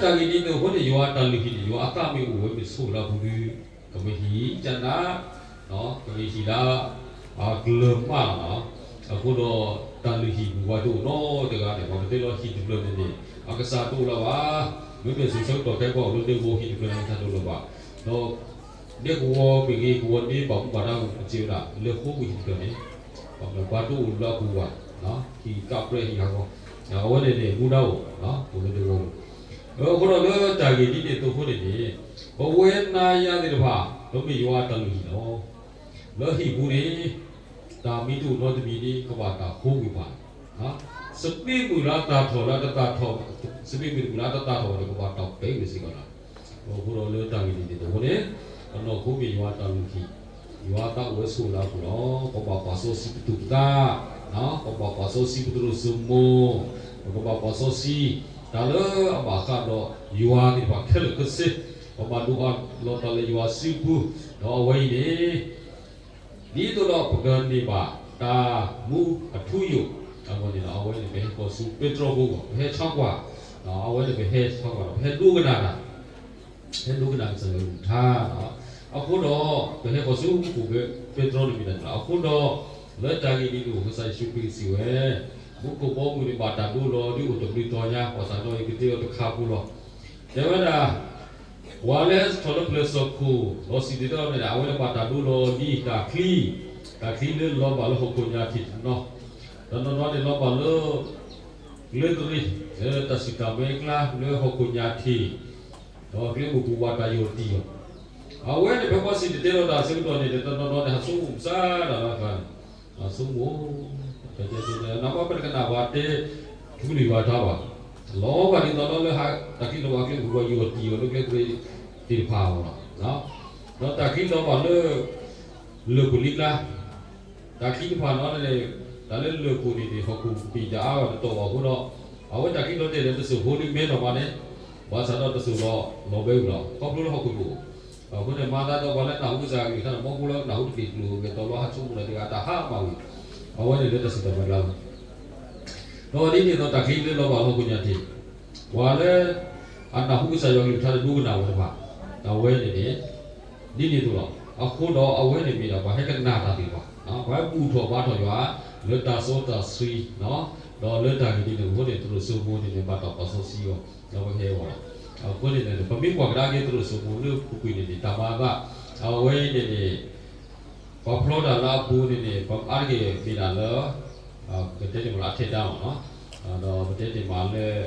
အဃိန့ၣ် ယွၤတၢ်လုၢ်ဟံၣ်န့ၣ် ယွၤအသးမ့ၢ်အိၣ်ဝဲမ့ၢ်ဆိးလၢအပူၤဒီး ကမ့ၢ်ဟံၣ်ကနၣ် ကမ့ၢ်ဟံၣ်လၢ အကလၢၤမးလီၤ. အဃိဒီး တၢ်လုၢ်ဟံၣ်ပူၤဝဲတအိၣ်နီတဂၤန့ၣ် ပှၤကတဲလီၤဟံၣ်တဖျၢၣ်န့ၣ်န့ၣ် အကစၢ်တအိၣ်လၢၤဘၣ်. မ့မ့ၢ်စံးဆၢကတီၢ်ခဲကီၢ်လၢဒဲကဝီၤဟံၣ်တဖျၢၣ်န့ၣ် အကစၢ်တအိၣ်လၢၤဘၣ်. ဒီး ဒဲကဝီၤမ့ၢ်ဂ့ၤ ကဝီၤဒ့ဘၣ်မူဘၣ်ဒါ ကစံးဝဲဒၣ် လဲၤဃိကွံာ်ဟံၣ်တဖျၢၣ်န့ၣ် ပှၤတအိၣ်လၢအပူၤဘၣ်. ဟံၣ်ကးပြဲးဟံၣ်ဟးဂီၤ အဝဲန့ၣ်န့ၣ် မူဒါအိၣ် အိၣ်လၢဒဲကဝီၤပူၤ. အဃိဒီးလၢတၢ်ဂ့ၢ်ဒ်န့ၣ်အသိးအဃိန့ၣ်န့ၣ် ပဝဲနၤယၤသ့ၣ်တဖၣ် ပမ့ၢ်ယွၤအတၢ်လုၢ်ဟံၣ်လီၤ. လၢဟံၣ်ပူၤန့ၣ် တၢ်မ့ၢ်တအိၣ်နီတမံၤန့ၣ် ကဘၣ်တၢ်ဃိကွံာ်ပှၤ, စပံးမုၢ်လၢတၢ်ထီၣ်လၢတသးထီၣ်, စပံးမုၢ်တမုၢ်လၢတသးထီၣ်ဘၣ်န့ၣ် ကဘၣ်တၢ်ပဲာ်ကွံာ်စ့ၢ်ကီးလီၤ. အဃိဒီးလၢတၢ်ဂ့ၢ်ဒ်န့ၣ်အဃိန့ၣ် ပနီၢ်ခိမ့ၢ်ယွၤတၢ်လုၢ်ဟံၣ်, ယွၤအသးအိၣ်ဝဲဆိးလၢအပူၤလီၤ. ပဘၣ်ပာ်စီဆှံပသူၣ်ပသး, ပဘၣ်ပာ်စီဆှံပသရိာ်စိမိၤ, ပကဘၣ်ပာ်စီဆှံ တၢ်လၢအဘၣ်ဃးဒီးယွၤသ့ၣ်တဖၣ်ခဲလၢာ်ခဲဆ့ ပမၤဒိးအီၤလီၤတၢ်လၢယွၤစုပူၤ, ဒီးအဝဲအံၤန့ၣ် ဒ်သိးဒီးပကန့ၢ်ဘၣ်တၢ်မူအထူအယိာ်, အဂီၢ်န့ၣ်ဒီး အဝဲန့ၣ်ပဟဲဃီၤဆူပ့းတရူးအပူၤ, ပဟဲဆါကွၢ်, အဝဲန့ၣ်ပဟဲဆါကွၢ်ဒီး ပဟဲဒိကနၣ်တၢ် ဟဲဒိကနၣ်ကစၢ်ယွၤကလုၢ်ကထါလီၤ. အဃိဒီး ပဟဲဃီၤဆူမူခိၣ်ပ့းတရူးန့ၣ်မ့ၢ်တၢ်လီၤ. အဃိဒီး လၢတၢ်ဂ့ၢ်ဒ်န့ၣ်အဃိ ကစၢ်ယ့ၣ်ၡူးခရံာ်စံးဝဲ, မူခိၣ်ဘီမုၢ်န့ၣ်ဘၣ်တၢ်ဒိလီၤဒ်အိၣ်တဘျုးတီၤညါ, ဘၣ်ဆၣ်ဒီးယကတ့အီၤတခါဖိလီၤ. တဲဝဲဒၣ်, ပှၤလၢဟဲထီၣ်လၢပျၢၤစၢၤခိၣ် ဒီးစံၣ်တဲၤတဲလီၤန့ၣ် အဝဲန့ၣ်ဘၣ်တၢ်ဒိလီၤဒ်တၢ်ချံ, တၢ်ချံလၢလီၤဘၣ်လၢဟီၣ်ခိၣ်ညါထံးတနီၤ, တနီၤနီၤန့ၣ်လီၤဘၣ်လၢ ကျဲတရံး, လၢတၢ်စူၢ်တၢ်မဲအကျါ လၢဟီၣ်ခိၣ်ညါထံး, ဒီးကျဲမုၢ်ပူၤဘၣ်တၢ်ယီၢ်တံၢ်အီၤ, အဝဲန့ၣ်ဖဲပှၤစံၣ်တဲၤတဲလီၤတၢ်အဆၢကတီၢ်န့ၣ် တနီၤနီၤန့ၣ် ဟးဆိကမိၣ်မုာ်စၢ်ဒၣ်လၢအကျါန့ၣ်, ဟးဆိကမိၣ်, နဘၣ်ပတကနၣ်ပှၤတဲ ထူန့ၢ်ယွၤတၢ်ဘၣ်, လီၤဘၣ်ဒ်သိးဒီးလၢ တၢ်ချံလီၤဘၣ်ကျဲမုၢ်ပူၤဘၣ်ယီၢ်တံၢ်အီၤလၢကျဲတရံးသ့ၣ်တဖၣ်အဂီၢ်လီၤ. ဒီးတၢ်ချံလီၤဘၣ်လၢ လၢၢ်ခိၣ်လံကျါ တၢ်ချံတဖၣ်န့ၣ် တၢ်လၢလၢၢ်ခိၣ်န့ၣ်န့ၣ် ဟီၣ်ခိၣ်ပံာ်တအါဘၣ်တတီၢ်ဘၣ်အဃိဒီး, အဝဲတၢ်ချံလီၤတဲာ်လၢတစိၢ်ဖိဒ်မဲထီၣ်မးန့ၣ်, ဘၣ်ဆၣ်ဒီးတစိၢ်လီၤ လီၤဘဲဝံၤလီၤ ခီဖျိလၢဟီၣ်ခိၣ်တအိၣ်, အဃိန့ၣ် မၤသးဒီးပှၤလၢနၢ်ဟူကစၢ်အကလုၢ်ကထါန့ၣ် မ်ပှၤလၢနၢ်ဟူတဘ့ၣ်ကျိၤဂဲၤတီလီၤဟးဆိကမိၣ်ဒီးတဂၤတၢ်ဟါမၢ်ဝံၤ, အဝဲန့ၣ်လၢတၢ်စံၣ်တၢ်မၤကျါလီၤ. ဒီးဒ်န့ၣ်အသိးတၢ်ချံလၢလီၤဘၣ်လၢဟီၣ်ခိၣ်ညါထံး, ပှၤလၢ အနၢ်ဟူကစၢ်ယွၤကလုၢ်ကထါန့ၣ်ဒိကနၣ်ဝဲတဖၣ်, အဝဲန့ၣ်န့ၣ် ဒ်န့ၣ်အသိးလီၤ. အဃိဒီးအဝဲန့ၣ်မ့ၢ်ဒၣ်ပှၤဟဲကနၣ်တၢ်သ့ၣ်တဖၣ်, ပှၤဟဲဘူၣ်ထီၣ်ဘါထီၣ်ယွၤ လၢတၢ်စီတၢ်ဆှံ, ဒီးလၢတၢ်ဂ့ၢ်ဒ်န့ၣ်အဃိန့ၣ် တရူးစိမိၤန့ၣ်န့ၣ် ဘၣ်တၢ်ပာ်စီဆှံအီၤ, ဒီးပဟဲအီၤလီၤ. အဃိန့ၣ်န့ၣ် ပမ့ၢ်ကွၢ်ကဒါက့ၤတရူးစိမိၤလၢပူၤကွံာ်န့ၣ်န့ၣ် တၢ်မၤအသး, အဝဲအံၤန့ၣ်န့ၣ် ပှၤဖျီတၢ်လၢအပူၤန့ၣ်န့ၣ် ပအါတက့ၢ်မ့ၢ်ဒၣ်လၢ ပတဲန့ၣ်မးလၢအထဲတၢ်မးနီၤ, ဒီးပတဲန့ၣ်မးလၢ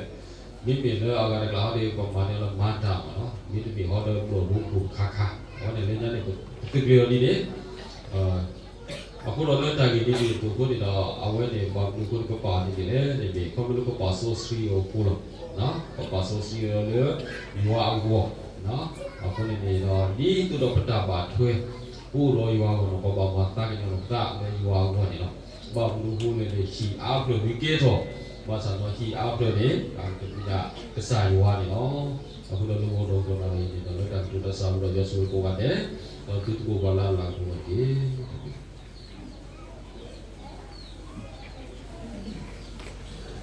မ့မ့ၢ်လၢအဂၤတကျါဟီဒီး ပမၤန့ၢ်လၢမၤတၢ်မးနီၤ, မ့တမ့ၢ်ဟီဒီးဘျီၣ်ဒိခိၣ်တခါခါ, အဝဲန့ၣ်လၢညါန့ၣ် ပသုးကျဲၤအီၤဒ်န့ၣ်, အဃိဒီးလၢတၢ်ဂ့ၢ်ဒ်န့ၣ်အသိးအဃိန့ၣ်ဒီး အဝဲန့ၣ် ဘၣ်မနုၤအဃိန့ၣ် ပပာ်အီၤဒ်န့ၣ်လဲၣ်န့ၣ် ခီဖျိလၢပပာ်စီဆှံအီၤအဃိလီၤ. ပပာ်စီဆှံအီၤလၢယွၤအဂီၢ်, အဃိန့ၣ်န့ၣ်ဒီး ဒ်သိးဒီးပတၢ်ဘၣ်ထွဲ ပအိၣ်ဒီးယွၤအဂီၢ်န့ၣ် ပဘၣ်မၤသးကညီၤလီၤပသးလၢယွၤအဂီၢ်န့ၣ်လီၤ. ဘၣ်မနုၤအဃိလဲၣ်န့ၣ် ဟံၣ်အါဖျၢၣ်ဒုးကဲထီၣ်, ဘၣ်ဆၣ်ဒီးဟံၣ်အါဖျၢၣ်န့ၣ် ကမ့ၢ်ဒၣ်ကစၢ်ယွၤန့ၣ်လီၤ. အဃိဒီးလၢဂီၤဒီးကီၢ်နၣ်ရံၣ်န့ၣ်ဒီး လၢတၢ်ကတိၤတၢ်သးဒီး ယွၤဆိၣ်ဂ့ၤကိးဂၤဒဲး, ဒီးသုသကိးပှၤလၢအလၤကပီၤန့ၣ်တက့ၢ်.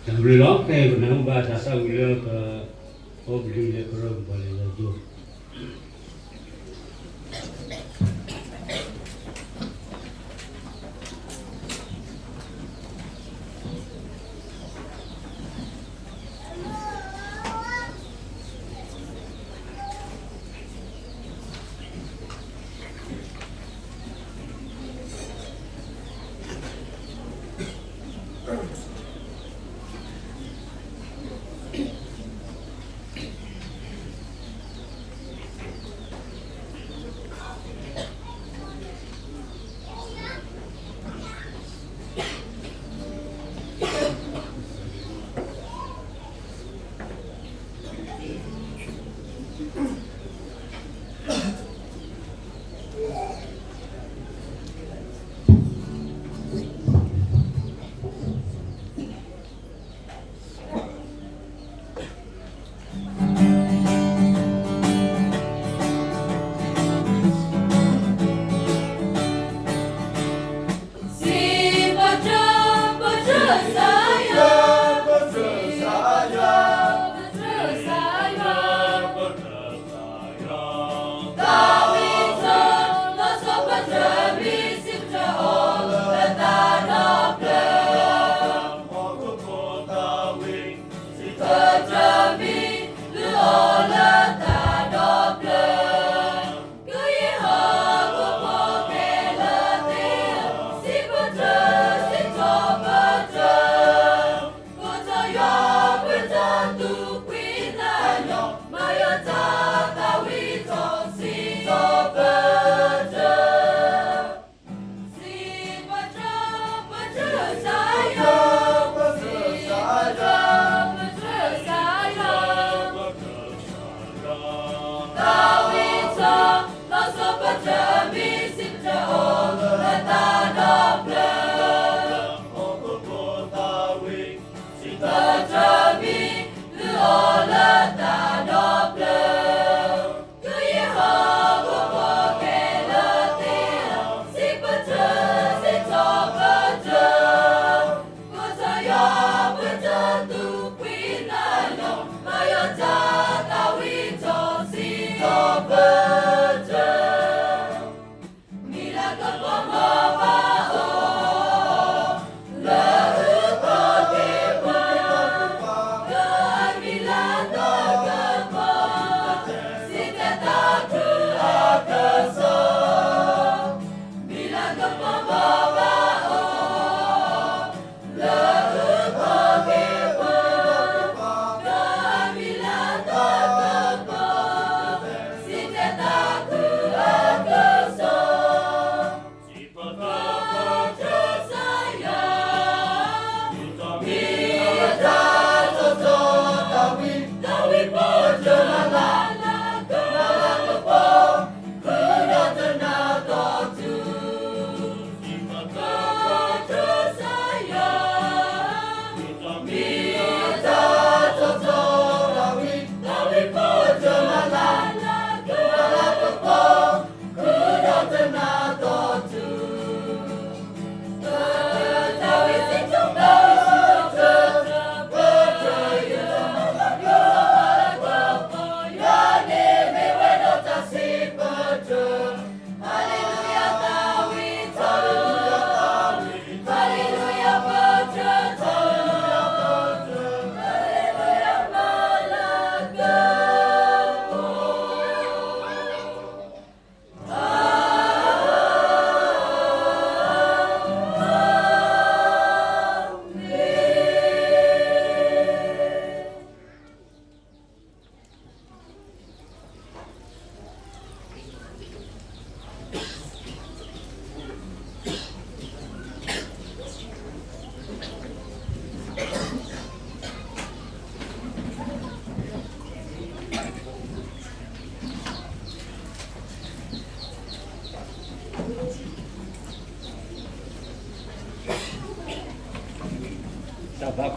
တၢ်ဘျုးလီၤ. ဖဲပနၢ်ဟူဘၣ်တၢ်သးဝံၣ်လၢပ အိၣ်ဘျုးလၢကရၢမိၢ်ပှၢ်လၢယွၤအကျိာ်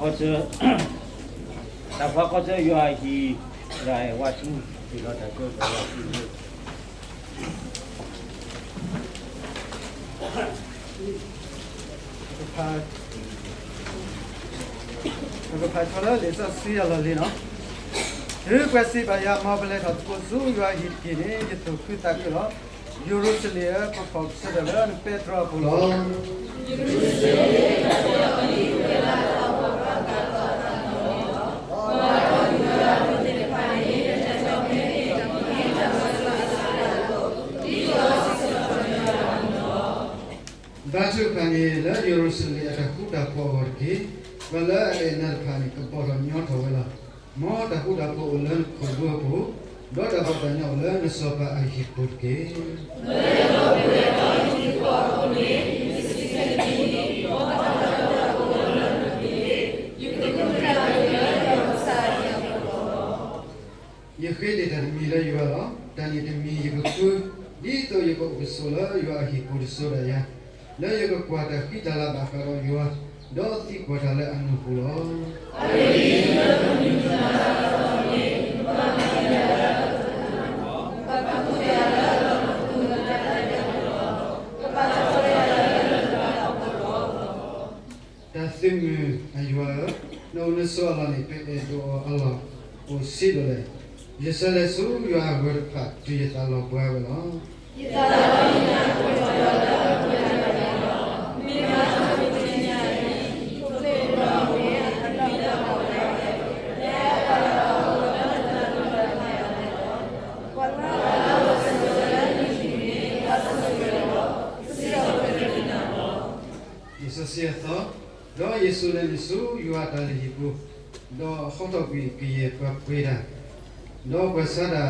တၢ်ဖီခီဆၢယွၤအဟံၣ်, ယွၤအဲၣ်ဝါဆူ, ဟ့ၣ်လီၤတၢ်ဆၢကတီၢ်ယွၤဆူ, ပကဖးထီၣ်လၢလံာ်စီဆှံအလီၢ်လံနီၤ. တုၤပှၤစံးဘၣ်ယၤ, မ်ပလဲၤထီၣ်သကိးဆူယွၤအဟံၣ်တက့ၢ်န့ၣ်, ယသူၣ်ခုသးခုလီၤ. ယရူၤၡလ့ၣ်ဧၢ, ပဖီၣ်ကစၢၢ်ဒၣ်လၢနပဲတြီအပူၤလီၤ. ဘါထုကဖၣ်န့ၣ် လၢယရူၤၡလ့ၣ်အတၢ်ဃူတၢ်ဖိးအဂီၢ်တက့ၢ်. ပှၤလၢအအဲၣ်နၤတဖၣ်န့ၣ် ကဘီၣ်ထီၣ်ညီထီၣ်ဝဲလီၤ. မ်တၢ်ဃူတၢ်ဖိးအိၣ်လၢနခိၣ်ဘိအပူၤ, ဒီးတၢ်ဘီၣ်တၢ်ညီအိၣ်လၢနစီၤပၤအဟံၣ်ပူၤတက့ၢ်. ယဃ့တ့ၢ်တၢ်တမံၤလၢယွၤလီၤ. တၢ်န့ၣ်တမံၤယကဃု, ဒ်သိးယကအိၣ်ကဆိးလၢယွၤအဟံၣ်ပူၤတစိၤဒၣ်ယၤ, လၢယကကွၢ်တၢ်ဃံတၢ်လၤဘၣ်ဃးဒီးယွၤ, ဒီးသံကွၢ်တၢ်လၢအနီၢ်ပူၤလီၤ. တၢ်သုးမုၢ်အယွၤဧၢ, နအိၣ်နဆိးအလီၢ်န့ၣ် ပအဲၣ်ဒိးအီၤအလီၢ်အိၣ်ဆံးဒိၣ်လဲၣ်. ယဆၢလဲၤဆူယွၤအဂၢၢ်တဖၣ် တုၤယသးလီၤပှၤဝဲလီၤ. လံာ်စီဆှံအသီ, ဒီးယ့ၣ်ၡူးလဲၤနုာ်ဆူ ယွၤအတၢ်လုၢ်ဟံၣ်ပူၤ, ဒီးဟီထီၣ်ကွံာ်ကယဲၢ်ပှၤပှ့ၤတၢ်, ဒီးပှၤဆါတၢ်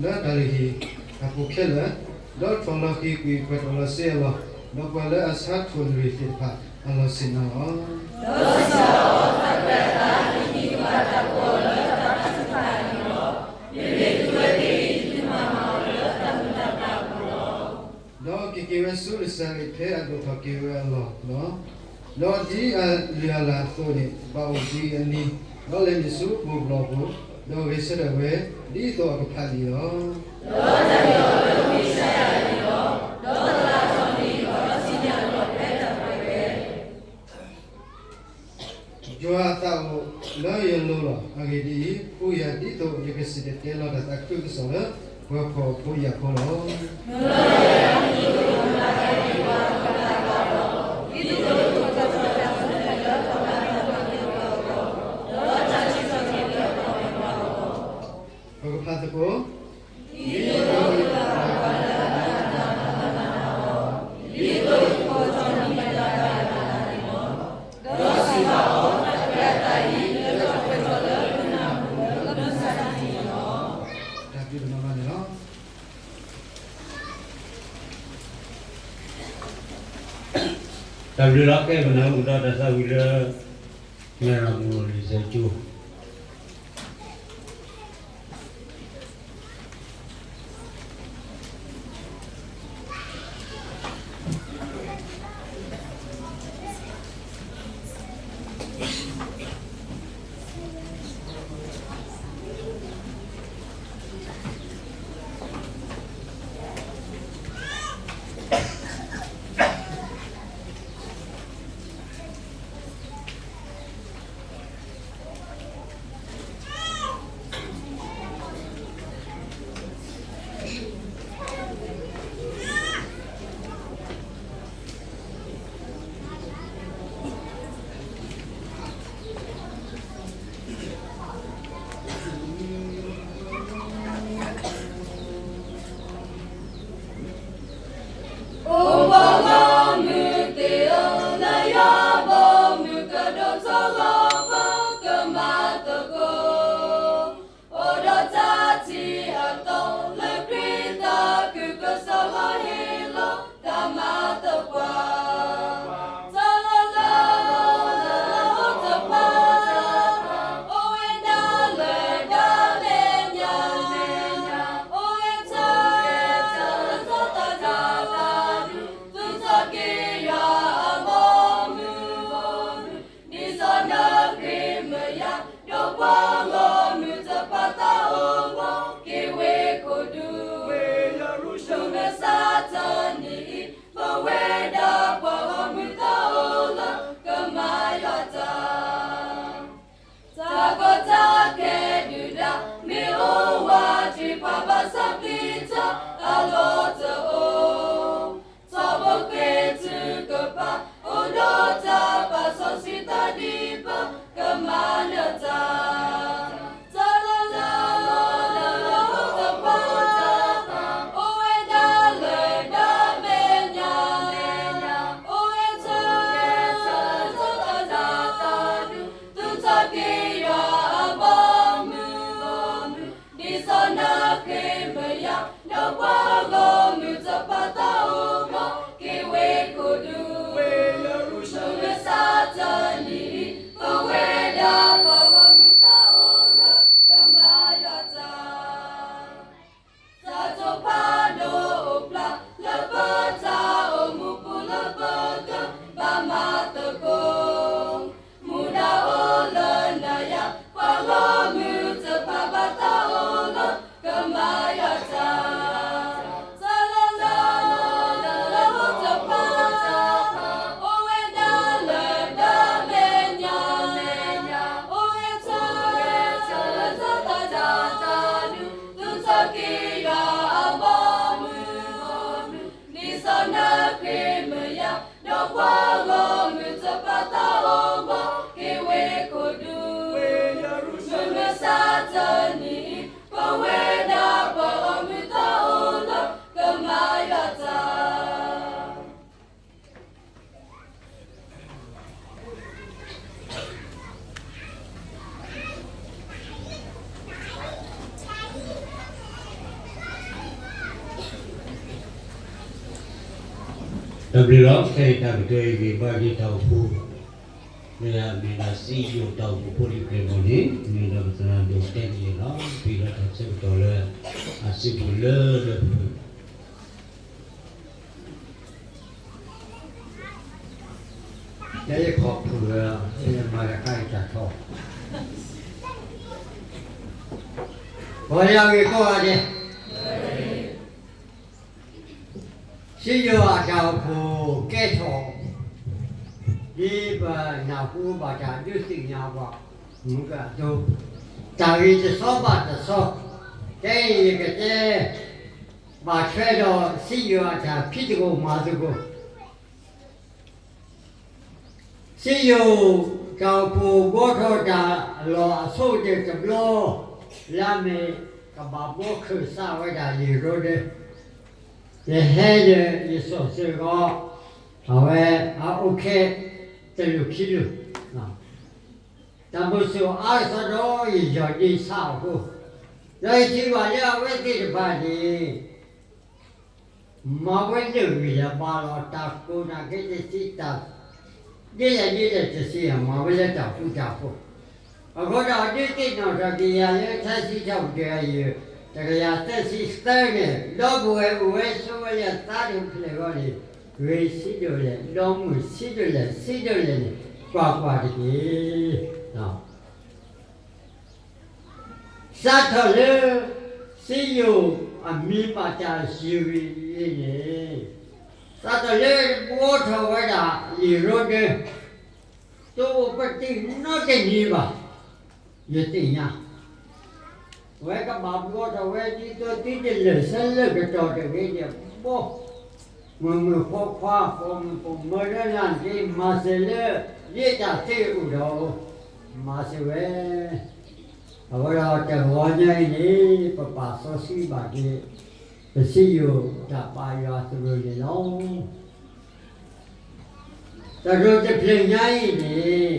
လၢတၢ်လုၢ်ဟံၣ်အပူၤခဲလၢာ်, ဒီးထီၣ်လီၤဃံၤကွံာ်ပှၤတီၢ်လီၤစ့အလီၢ်, ဒီးပှၤလၢအဆါထိၣ်လွံၢ်သ့ၣ်တဖၣ်အလီၢ်ဆ့ၣ်နီၤလီၤ. ဒီးက့ၤက့ၤဝဲဆူနစၤရ့း ဖဲအဒိၣ်ထီၣ်က့ၤဝဲအလီၢ်လီၤ. ဒီးဒ်အလုၢ်အလၢ်အသိးန့ၣ် ဘၣ်အိၣ်ဒံးအနံၤ, ဒီးလဲၤနုာ်ဆူပူၤဘျီၣ်ပူၤ, ဒီးဂဲၤဆၢထၢၣ်ဝဲ ဒ်သိးအကဖးလံာ်လီၤ. ယွၤအသးအိၣ်လၢယလိၤလီၤ. အဂ့ၢ်ဒ်အံၤ, ဃုယၤဒ်သိးယကစံၣ်တဲၤတဲလီၤ တၢ်သးခုကစီၣ်လၢ ပှၤဖှီၣ်ဖိယာ်ဖိလီၤ. ပကဖးသကိး. တၢ်ဘျုးလီၤ. ကဲ ပနၢ်ဟူဒီးတၢ်သးဝံၣ်လၢ မဲၢ်ရမူၢ်လံာ်စီဆှံကၠိ တၢ်ဘျုးလီၤ. ခဲအံၤတၢ်ကတိၤအံၤဂ့ၤဘၣ်က့ၤတၢ်အိၣ်ဖှိၣ်, မ့ၢ်ဒၣ် မ့ၢ်ဒၣ်စံယိၣ်တၢ်အိၣ်ဖှိၣ်ဖိလံၤပျဲၢ်မီၢ်န့ၣ် မ့ၢ်ဒၣ်ပသရၣ်ဒိၣ်တဲကလံၤလီၤ. ပှဲၤဒီးတၢ်ဆၢကတီၢ်လၢ အစုပူၤလၢလၢပှဲၤ တၢ်ယခီၣ်ဖုၣ်လၢ မၤတခါအံၤတၢ်ထီၣ်, ပှၤလၢအဂ့ၤကိးဂၤဒဲး, စံယိၣ်အတၢ်အိၣ်ဖှိၣ်ကဲထီၣ်, ဒ်ပနၢ်ဟူဘၣ်တၢ်ဒုးသ့ၣ်ညါပှၤ မုၢ်ကအသိး, တၢ်ဂ့ၤတဆီဘၣ်တဆီ, ခဲအံၤယကတဲ ဘၣ်ထွဲဒီးစံယိၣ်အတၢ်ဖံးသကိးမၤသကိး, စံယိၣ်တၢ်အိၣ်ဖှိၣ်ဘှီထီၣ်တၢ်လီၢ်အဆိကတၢၢ်တဘျီ, လၢအမ့ၢ်ကဘၣ်ဘှီခၢၣ်စးဝဲဒၣ်လံာ်ရိဒၢ, ယဟဲဒီးယစိာ်စၢၤဃီ, အဝဲအအိၣ်ခဲတလိၣ်ခံလိၣ် တၢ်မုၢ်စိၣ်အါကစီဒီးယယီၢ်ဒ့ဆါအဃိ, ဒီးယထံၣ်ဘၣ်လၢအဝဲသ့ၣ်တဖၣ်န့ၣ် မၤဝဲလၢာ်ဂံၢ်လၢာ်ဘါလီၤ. တၢ်ကိးနာ်က့တသ့, တၢ်ဒ်လဲၣ်ဒ်လဲၣ်တသ့, မၤဝဲလၢတၢ်ဃူတၢ်ဖိး, အဃိဒီးဒုးသ့ၣ်နီၣ်ထီၣ်က့ၤယၤလၢထါစံးထီၣ်ပတြၢၤအယုၢ် တကယၤသၢဆံသၢန့ၣ်, ဒီပုၢ်ဝဲၢ်အိၣ်ဝဲဆိးဝဲလၢသးတဖျၢၣ်အဂီၢ်န့ၣ်, ဂ့ၤဆံးဒိၣ်လဲၣ်, ဒီးမုာ်ဆံးဒိၣ်လဲၣ်, ဆံးဒိၣ်လဲၣ်န့ၣ် ကွၢ်ကွၢ်တက့ၢ်. စးထီၣ်လၢ စံယိၣ်အမံၤဘၣ်တၢ်စံးဝံၤအံၤန့ၣ်, စးထီၣ်လၢဘှီထီၣ်ဝဲဒၣ်လံာ်ရိဒၢ, တအိၣ်ပသံးနီတနံၤဘၣ်, ယသ့ၣ်ညါ အဝဲကဘၣ်ဘှီထီၣ်ဝဲဒ်သိးသုတလၢာ်ဆၢလၢာ်ကတီၢ်တဂ့ၤန့ၣ်, ဘှီ မုၢ်မုၢ်ခွါခွါ ပိာ်မုၣ်ပိာ်မၢၤလၢနၤတက့ၢ်, မၤစၢၤလၢ ယတၢ်သ့အိၣ်ဒီး မၤစၢၤဝဲ, အဃိဒီးတဂီၤညါအံၤန့ၣ် ပပာ်စီဆှံဘၣ်က့ၤ ပစံယိၣ်တၢ်ပာ်ယွၤသရိာ်န့ၣ်လီၤ. သရိာ်တဖျၢၣ်ညါအံၤန့ၣ်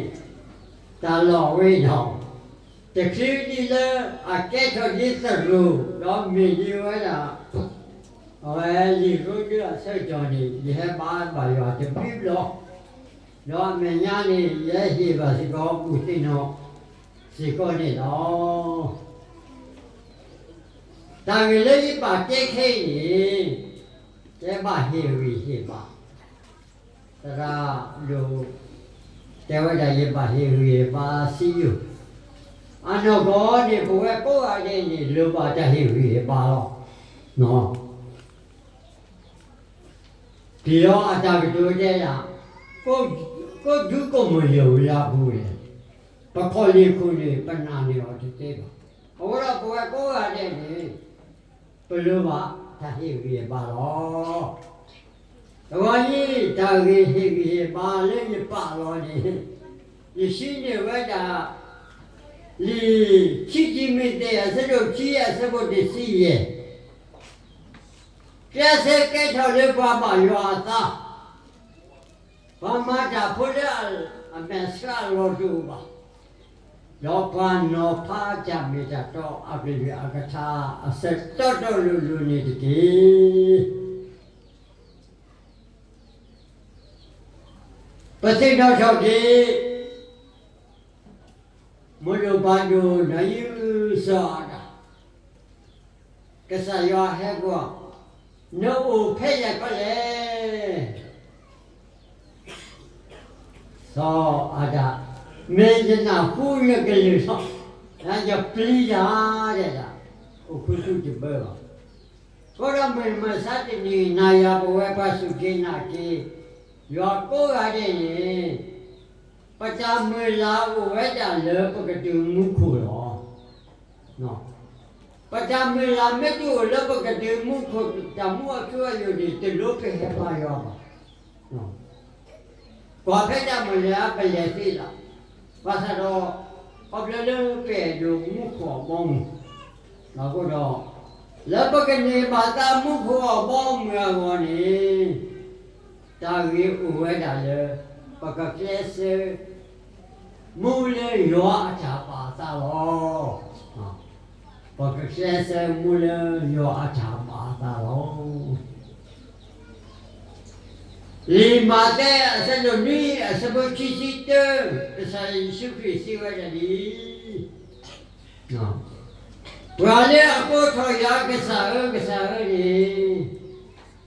တၢ်လီၢ်ဝဲဒီး တချုးဒံးလၢအကဲထီၣ်ဒ်သရိာ် ဒီးမ့ၢ်ဒ်ဝဲဒၣ် အဝဲလံာ်ရိဒၢအဆၢကတီၢ်န့ၣ် ယဟဲဘါဘၣ်ယွၤတဘျုးဘျီ, ဒီးအမဲာ်ညါန့ၣ် ယဟဲဟ့ၣ်ဘၣ်စ့ၢ်ကီး ဘူၣ်သ့ၣ်နီၣ်စ့ၢ်ကီးန့ၣ်လီၤ. တၢ်ဂ့ၢ်လၢယဘၣ်တဲခဲအံၤန့ၣ် ယဘၣ်ဟ့ၣ်ဂံၢ်ဟ့ၣ်ဘါ, သရၣ်ဒိၣ် တဲဝဲဒၣ်ယဘၣ်ဟ့ၣ်ဂံၢ်ဟ့ၣ်ဘါစံယိၣ်, အနီၢ်ကီၢ်န့ၣ် ပဝဲကိးဂၤဒဲးန့ၣ် လိၣ်ဘၣ်တၢ်ဟ့ၣ်ဂံၢ်ဟ့ၣ်ဘါလီၤ. ပျံၤလီၤအတၢ်ကတိၤတဲဒၣ်, ကိးဒူကိးမုၢ်ယိာ်ဝံၤလၢအပူၤန့ၣ်, ပခီၣ်လ့ၢ်ခိၣ်န့ၣ် ပနာ်န့ၢ်အီၤတသ့ဘၣ်. အဃိဒီးပဝဲကိးဂၤဒဲးန့ၣ် ပလိၣ်ဘၣ်တၢ်ဟ့ၣ်ဂံၢ်ဟ့ၣ်ဘါလီၤ. တဂီၤအံၤ တၢ်ဂ့ၢ်ဟ့ၣ်ဂံၢ်ဟ့ၣ်ဘါလၢယပာ်လီၤန့ၣ်, ယဟံးန့ၢ်ဝဲဒၣ် လံာ်ခံတံၤမသ့း အဆၢဒိၣ်ခံ အဆၢဖိတဆံယဲၢ်, ကျဲးစၢးကဲထီၣ်လၢပှၤဘၣ်ယွၤအသး, ပှၤမၤတၢ်ဖိလၢအမဲာ်ဆှးအလီၢ်တအိၣ်ဘၣ်, ဒီးပှၤနီၤဖးတၢ်မ့ၢ်တၢ်တီအကလုၢ်အကထါ အဆၢတီတီလိၤလိၤန့ၣ်တက့ၢ်. ပသ့ၣ်နီၣ်ထီၣ်က့ၤ မိၢ်ဒိၣ်ပၢ်ဒိၣ် နီၢ်ယုစီၤအၤဒၣ်, ကစၢ်ယွၤဟဲကွၢ်, နအိၣ်ဖဲလဲၣ်ခီလဲၣ်. စီၤအၤဒၣ်, မ့ၢ်ယနၢ်ဟူနကလုၢ်လီၤ, ယပျံၤတၢ်ဒဲးဒၣ်, အိၣ်ခူသူၣ်တဘၢဘၣ်. အဃိဒီးမုၢ်မဆါတနံၤ နၤယၤပဝဲပှၤစူၢ်က့ၤနာ်က့ၤ ယွၤကိးဂၤဒဲးန့ၣ် ပတၢ်မုၢ်လၢ်အိၣ်ဝဲဒၣ်လၢပကတုၤမူခိၣ်လီၤ. ပတၢ်မုၢ်လၢ်မ့ၢ်တအိၣ်လၢပကတုၤမူခိၣ် တၢ်မူအထူအယိာ်န့ၣ် တလိၣ်ပဟဲဘါယွၤဘၣ်. ကွၢ်ဖဲတၢ်မုၢ်လၢ်ပလဲၤသ့လီၤ. ဘၣ်ဆၣ်ဒီး ခီဖျိလၢပအဲၣ်ဒိးမူခိၣ်အဘီအမုၢ်, အဃိဒီး လၢပကန့ၢ်ဘၣ်သးမူခိၣ်အဘီအမုၢ်အဂီၢ်န့ၣ် တၢ်ဂ့ၢ်အိၣ်ဝဲဒၣ်လၢ ပကကျဲးစၢး မူလၢယွၤအတၢ်ဘၣ်အသးလီၤ. ပကကျဲးစၢးမူလၢယွၤအတၢ်ဘၣ်အသးလီၤ. လံာ်မးသဲအဆၢဒိၣ်နွံအဆၢဖိခံဆံတၢ, ကစၢ်ယ့ၣ်ၡူးခရံာ်စံးဝဲဒၣ်ဒ်အံၤ, ပှၤလၢအကိးထီၣ်ယၤကစၢ်ဧၢ ကစၢ်ဧၢန့ၣ်,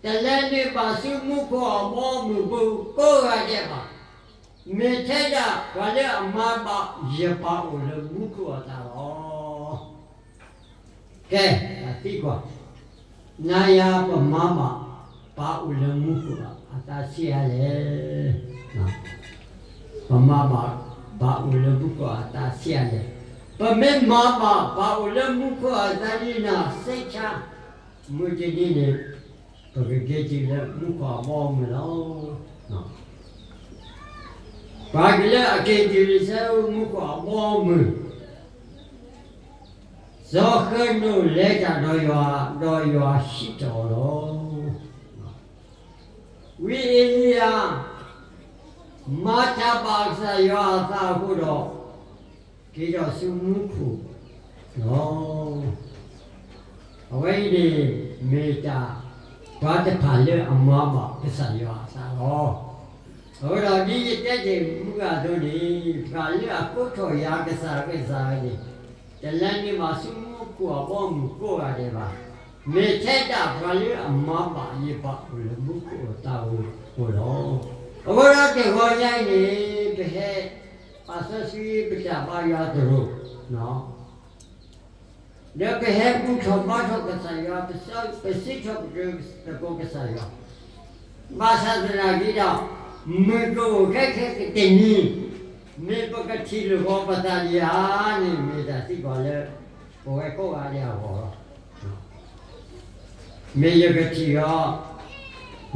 တလဲၤနုာ်ဘၣ်ဆူမူခိၣ်အဘီအမုၢ်ပူၤကိးဂၤဒဲးဘၣ်. မ့ၢ်ထဲဒၣ်ပှၤလၢအမၤဘၣ်ယပၢ်အိၣ်လၢမူခိၣ်အသးလီၤ. ကဲ, တၢ်သံကွၢ်, နၤယၤပမၤဘၣ် ပၢ်အိၣ်လၢမူခိၣ်အသးဆံးအါလဲၣ်. ပမၤဘၣ်ပၢ်အိၣ်လၢမူခိၣ်အသးဆံးအါလဲၣ်. ပမ့ၢ်မၤဘၣ်ပၢ်အိၣ်လၢမူခိၣ်အသးန့ၣ် စ့ဆါ, မုၢ်တနံၤန့ၣ် ပကက့ၤတုၤလၢမူခိၣ်အဘီအမုၢ်လီၤ. ပှၤကလၢအက့ၤတုၤလၢဆၢမူခိၣ်အဘီအမုၢ်, စီၤဃနိာ်လဲၤတၢ်ဒီးယွၤ, ဒီးယွၤဟံးထီၣ်အီၤလီၤ. ဝံအ့လံယၤ မၤတၢ်ဘၣ်ကစၢ်ယွၤအသးအဃိဒီး က့ၤထီၣ်ဆူမူခိၣ်လီၤ. အဝဲအံၤန့ၣ် မ့ၢ်တၢ်ပှၤတဖၣ်လၢအမၤဘၣ်ကစၢ်ယွၤအသးလီၤ. အဃိဒီးဒ်ယတဲတ့ၢ်မုၢ်ဂၤအသိးန့ၣ်, ပှၤလၢအကိးထီၣ်ယၤကစၢ်ဧၢ ကစၢ်ဧၢန့ၣ်, တလဲၤနုာ်ဘၣ်ဆူမူခိၣ်အဘီအမုၢ်ကိးဂၤဒဲးဘၣ်. မ့ၢ်ထဲဒၣ်ပှၤလၢအမၤဘၣ်ယပၢ်အိၣ်လၢမူခိၣ်အသးအဃိလီၤ. အဃိဒီးတဂီၤညါအံၤန့ၣ် ပဟဲပာ်စီဆှံပတၢ်ဘါယွၤသရိာ် ဒီးပဟဲဘူၣ်ထီၣ်ဘါထီၣ်ကစၢ်ယွၤ, ပစံးထီၣ်ပတြၢၤသကိးကစၢ်ယွၤ, ဘၣ်ဆၣ်သနာ်က့ဒီး, မုၢ်ကအိၣ်ခဲခဲကတနံၤ, မ့ၢ်ပကထံၣ်လိာ်က့ၤပသးဒံးဧါန့ၣ် မ့ၢ်တၢ်သံကွၢ်လၢ ပဝဲကိးဂၤဒဲးအဂီၢ်လီၤ. မ့ၢ်ယကထံၣ်အီၤ,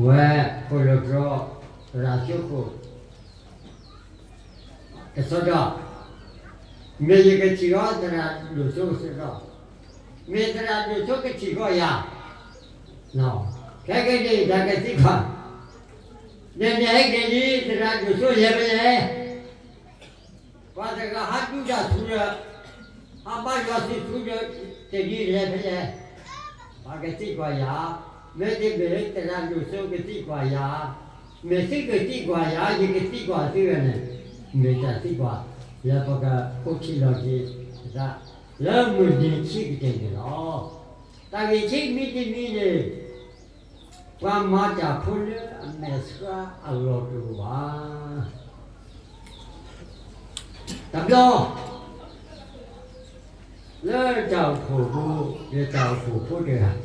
ဝဲဖိလၢကီ သရၣ်ကၠိခိၣ် ကစီဒီ, မ့ၢ်ယကထံၣ်အီၤသရၣ်ဒိၣ်စိကစီဒီ, မ့ၢ်သရၣ်ဒိၣ်စိကထံၣ်ကီးယၤ, ခဲကနံၣ်အံၤတၢ်ကသံကွၢ်, ဒီးနဟဲက့ၤလံ သရၣ်ဒိၣ်စိလဲၤဖဲလဲၣ်. ပှၤတဂၤဟးဒုးတၢ်ဆူဒီး, ဟးဘါယွၤဆူဆူဒီး, တနံၤလဲၤဖဲလဲၣ်. ပှၤကသံကွၢ်ယၤ, မ့တမ့ၢ်သရၣ်ဒိၣ်စိကသံကွၢ်ယၤ, မ့ၢ်သုကသံကွၢ်ယၤ ယကသံကွၢ်သုဝဲန့ၣ်, မ့ၢ်တၢ်သံကွၢ်လၢပကအိးထီၣ်လီၤက့ၤပသး လၢမုၢ်နံၤခံကတၢၢ်န့ၣ်လီၤ. တၢ်ဂ့ၢ်ခံမံၤတမံၤန့ၣ်, ပှၤမၤတၢ်ဖိလၢအမဲာ်ဆှးအလီၢ်တအိၣ်ဘၣ်. တဘျီ လၢတၢ်အိၣ်ဖှိၣ်ပူၤ, ယတၢ်အိၣ်ဖှိၣ်ဖိတဂၤ,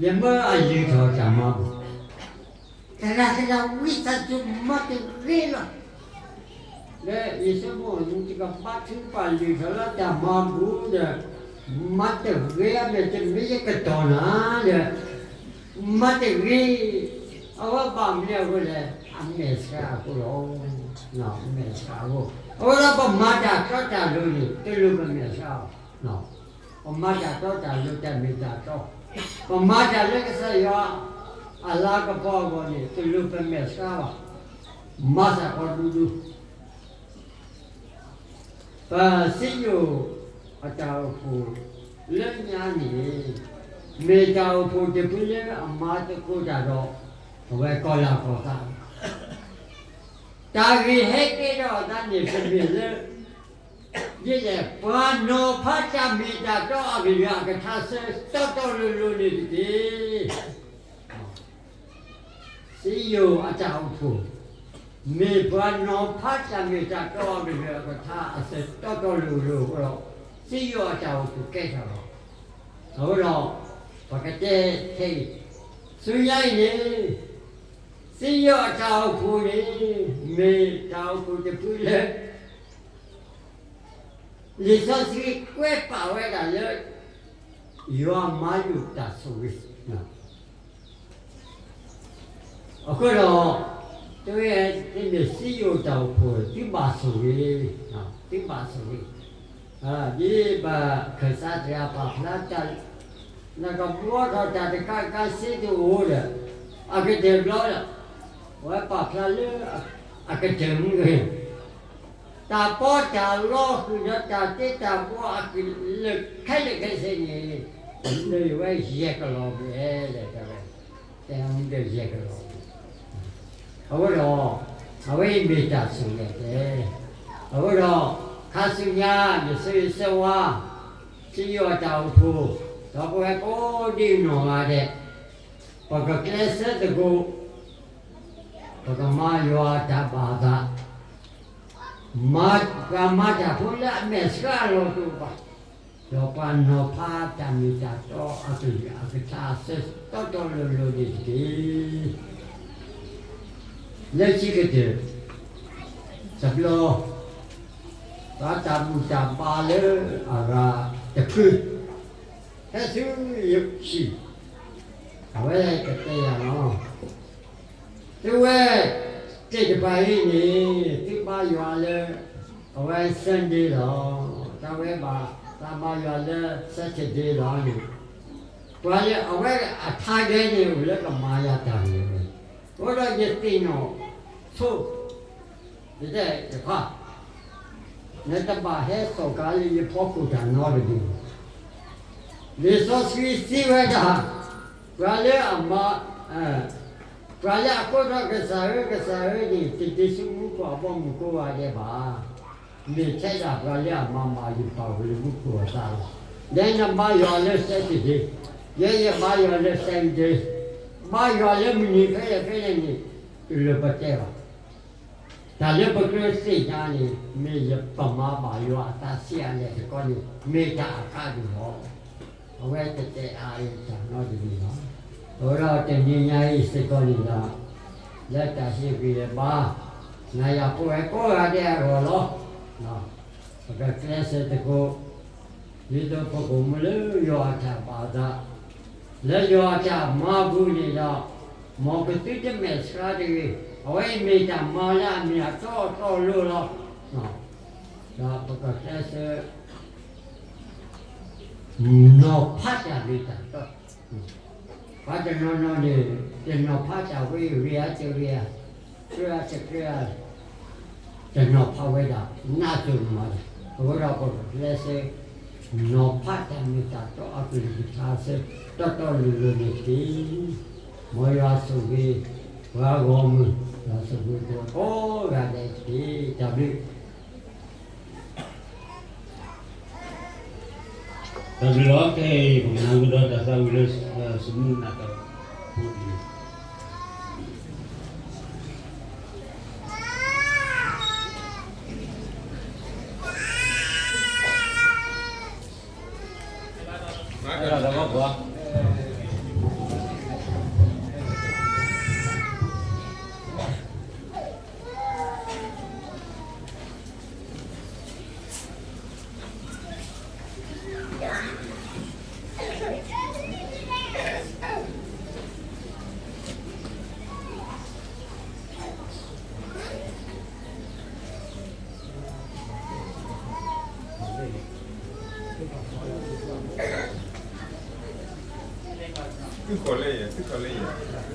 ယမၢအလုၢ်ထီၣ်တၢ်မၤဘူၣ်, သရၣ်သရၣ် ဝံသးစူၤမၤတဂ့ၤလီၤ. ဒီးယဆိကမိၣ် ယကဘါထုကဖၣ်လုၢ်ထီၣ်လၢတၢ်မၤဘူၣ်ဒီး, မၤတဂ့ၤအမဲာ်တမ့ၢ်ယကတီၢ်နၤဒီး, မၤတဂ့ၤ, အဝဲဘၣ်မနုၤအဃိလဲၣ်, အမဲာ်ဆှးအဃိလီၤ. အမဲာ်ဆှးအဃိ, အဃိဒီးပမၤတၢ်တီတၢ်လိၤန့ၣ် တလိၣ်ပမဲာ်ဆှးဘၣ်. ပမၤတၢ်တီတၢ်လိၤတၢ်မ့ၢ်တၢ်တီ, ပမၤတၢ်လၢကစၢ်ယွၤအလၤကပီၤအဂီၢ်န့ၣ် တလိၣ်ပမဲာ်ဆှးဘၣ်. မၤစၢ်ကီးဒူဒူ ပစံယိၣ်အတၢ်အိၣ်ဖှိၣ်လၢညါန့ၣ်, မ့ၢ်တၢ်အိၣ်ဖှိၣ်တဖုလၢအမၤသကိးတၢ်ဒီး အဝဲကီၤလၤကီၤသး, တၢ်ဂ့ၢ်ဟဲကဲထီၣ်အသးန့ၣ် တမ့ၢ်လၢ ဒ်လဲၣ် ပှၤနီၤဖးတၢ်မ့ၢ်တၢ်တီအကလုၢ်အကထါအဆၢတီတီလိၤလိၤန့ၣ်တက့ၢ်. စံယိၣ်အတၢ်အိၣ်ဖှိၣ်, မ့ၢ်ပှၤနီၤဖးတၢ်မ့ၢ်တၢ်တီအကလုၢ်အကထါအဆၢတီတီလိၤလိၤအဃိဒီး, စံယိၣ်အတၢ်အိၣ်ဖှိၣ်ကဲထီၣ်လီၤ. အဃိဒီး, ပကတဲခဲအံၤ, ဆူညါအံၤန့ၣ်, စံယိၣ်အတၢ်အိၣ်ဖှိၣ်န့ၣ်, မ့ၢ်တၢ်အိၣ်ဖှိၣ်တဖုလၢ လံာ်စီဆှံကွဲးပာ်ဝဲဒၣ်လၢ ယွၤမၤလိာ်တၢ်ဆိၣ်ဂ့ၤ, အဃိဒီး, တဝဲ, မ့ၢ်စံယိၣ်တၢ်အိၣ်ဖှိၣ် သုဘၣ်ဆိၣ်ဂ့ၤ, သုဘၣ်ဆိၣ်ဂ့ၤ, ဒ်ဘၣ်ခၢၣ်စးတဂၤပာ်ဖျါတၢ်, နကဘှီထီၣ်တၢ်တခါခါစ့တအိၣ်ဒီး, အကတၢၢ်ဘျီဒီး, အဝဲပာ်ဖျါလၢ, အကတၢၢ်မုၢ်ဂ့ၤ တၢ်ပီးတၢ်လီဃုာ်ဒီးတၢ်တ့တၢ်ဘှီအကလုာ်ခဲလၢာ်ခဲဆ့န့ၣ်, လၢယဝဲယဲၢ်ကလီၤဘျဲၣ်လဲၣ်တဲဝဲ, တဲအမုၢ်ဒီးယဲၢ်ကလီၤဘျဲၣ်, အဃိဒီး အဝဲအံၤမ့ၢ်တၢ်ဆိၣ်ဂ့ၤတဲ, အဃိဒီး ခါဆူညါ ယဆၢဂ့ၤဆၢဝါ စံယိၤအတၢ်အိၣ်ဖှိၣ် ဒီးပဝဲကိးဒံနီၢ်ဂၤဒဲး ပကကျဲးစၢးသကိး ပကမၤယွၤအတၢ်ဘၣ်အသး, မၤပှၤမၤတၢ်ဖိလၢအမဲာ်ဆှးအလီၢ်တအိၣ်ဘၣ်, ဒီးပှၤနီၤဖးတၢ်မ့ၢ်တၢ်တီအကလုၢ်အကထါအဆၢတီတီလိၤလိၤန့ၣ်တက့ၢ်. လၢခံကတၢၢ် တဘျီ ပှၤတၢ်ဘူၣ်တၢ်ဘါလၢအဂၤတဖု ဟဲဆူယအိၣ်, အဝဲကတဲယၤလီၤ. သုဝဲသ့ၣ်တဖၣ်အံၤန့ၣ် သုဘါယွၤလၢ အဝဲ Sunday လီၤ. တၢ်ဝဲဘၣ် တၢ်ဘါယွၤလၢ Saturday လီၤန့ၣ်, ပှၤလၢအဝဲအထါဒဲန့ၣ် အိၣ်လၢကမၤယၤတၢ်န့ၣ်ဝဲ, အဃိဒီးယသ့ၣ်နီၣ်ဆိ ယတဲတခါ, နတဘၣ်ဟဲစိာ်ကါလၢယဖီခိၣ်တၢ်နီတမံၤဘၣ်. လံာ်စီဆှံစံးဝဲဒၣ်, ပှၤလၢအမၤ, ပှၤလၢအကိးထီၣ်ကစၢ်ဧၢ ကစၢ်ဧၢန့ၣ် တတုၤဆူမူခိၣ်အဘီအမုၢ်ကိးဂၤဒဲးဘၣ်. မ့ၢ်ထဲဒၣ်ပှၤလၢအမၤဘၣ်ယွၤ ပာ်ဝဲလၢမူခိၣ်အသးလီၤ. ဒီးနဘါယွၤလၢ Saturday, ယဲယဘါယွၤလၢ Sunday, ဘါယွၤလၢမုၢ်နံၤဖဲလဲၣ်ဖဲလဲၣ်န့ၣ် တလၢပတဲဘၣ်. တၢ်လၢပကြၢးသ့ၣ်ညါန့ၣ် မ့ၢ်ယပမၤဘၣ်ယွၤအသးဆံးအါလဲၣ်တခီန့ၣ် မ့ၢ်တၢ်အကါဒိၣ်လီၤ. အဝဲတတဲအါအံၤတၢ်နီတမံၤဘၣ်. အဃိဒီးတနံၤညါအံၤစ့ၢ်ကီးန့ၣ်ဒီး လၢတၢ်ဟ့ၣ်ဂံၢ်ဟ့ၣ်ဘါ နၤယၤပဝဲကိးဂၤဒဲးအဂီၢ်လီၤ. ပကကျဲးစၢးသကိး ဒ်သိးပကအိၣ်မူလၢယွၤအတၢ်ဘၣ်အသး လၢယွၤအတၢ်မၤပူၤန့ၣ်ဒီး မ်ကသုတမဲာ်ဆှးတဂ့ၤ. အဝဲအံၤမ့ၢ်တၢ်မၤလၢအမ့ၢ်အတီအတီလိၤလီၤ. ဒီးပကကျဲးစၢး နီၤဖးတၢ်မ့ၢ်တၢ်တီ, ပှၤတနီၤနီၤန့ၣ် တနီၤဖးတၢ်ဝဲအံၤ ဂ့ၤဧါတဂ့ၤဧါ, ကြၢးဧါတကြၢးဧါ, တနီၤဖးဝဲဒၣ် နးစိၤမးလီၤ. အဃိဒီးပကကျဲးစၢး နီၤဖးတၢ်မ့ၢ်တၢ်တီအကလုၢ်ကထါဆၢ တီတီလိၤလိၤန့ၣ်တက့ၢ်. မ်ယွၤဆိၣ်ဂ့ၤ ပှၤဂီၢ်မုၢ် ဒီးဆိၣ်ဂ့ၤပှၤကိးဂၤဒဲးတက့ၢ်. တၢ်ဘျုး တၢ်ဘျုးလီၤ. ခဲအံၤ ပကနၢ်ဟူဒီးတၢ်သးဝံၣ်လၢ စမူနၢ်တၢ်ဖိတက့ၢ်. သုးခိၣ်လၢယဲၢ်, သုးခိၣ်လၢယဲၢ်.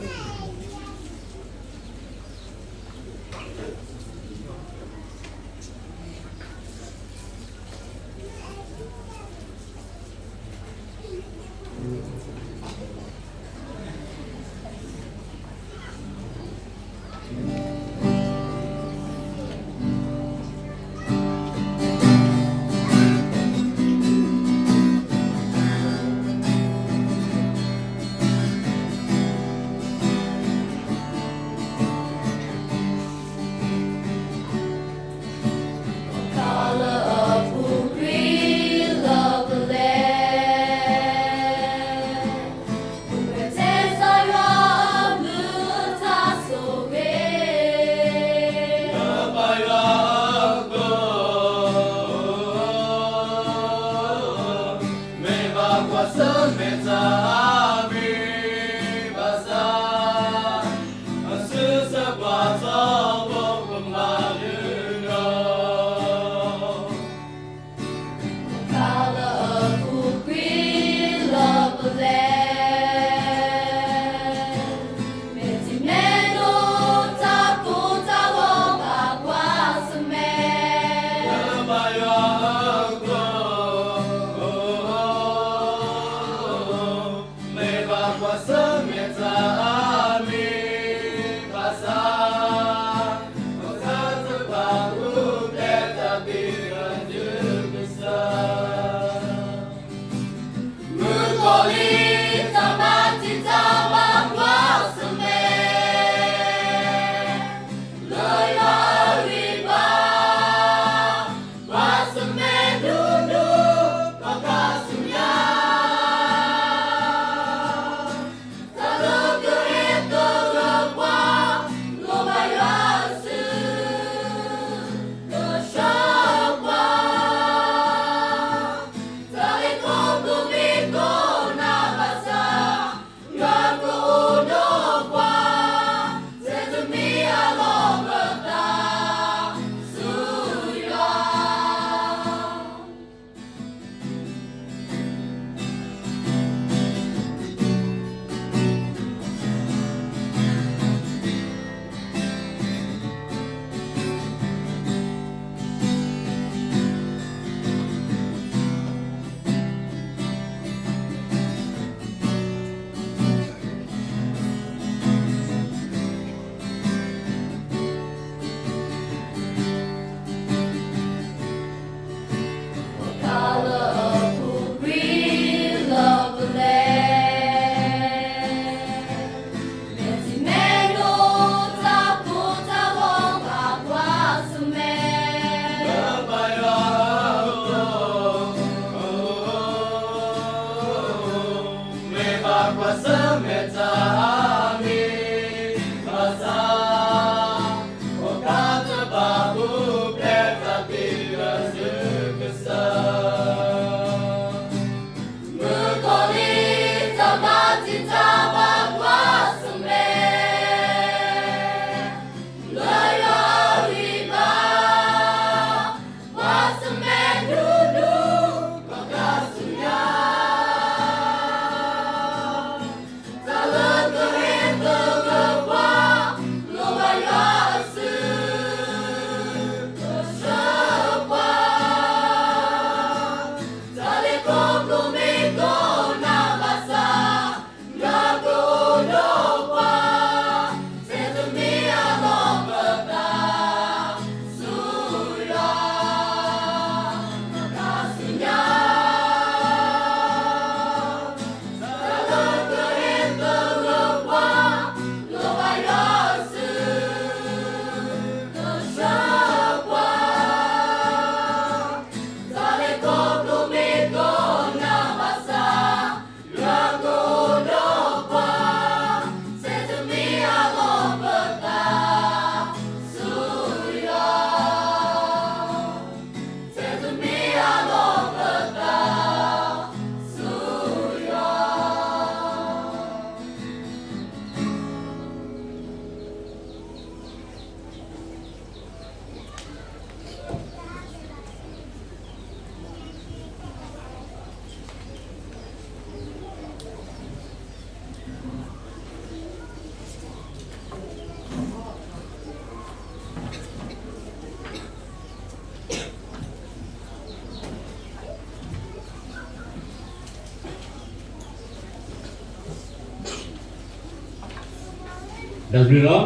တၢ်ဘျုးလီၤ.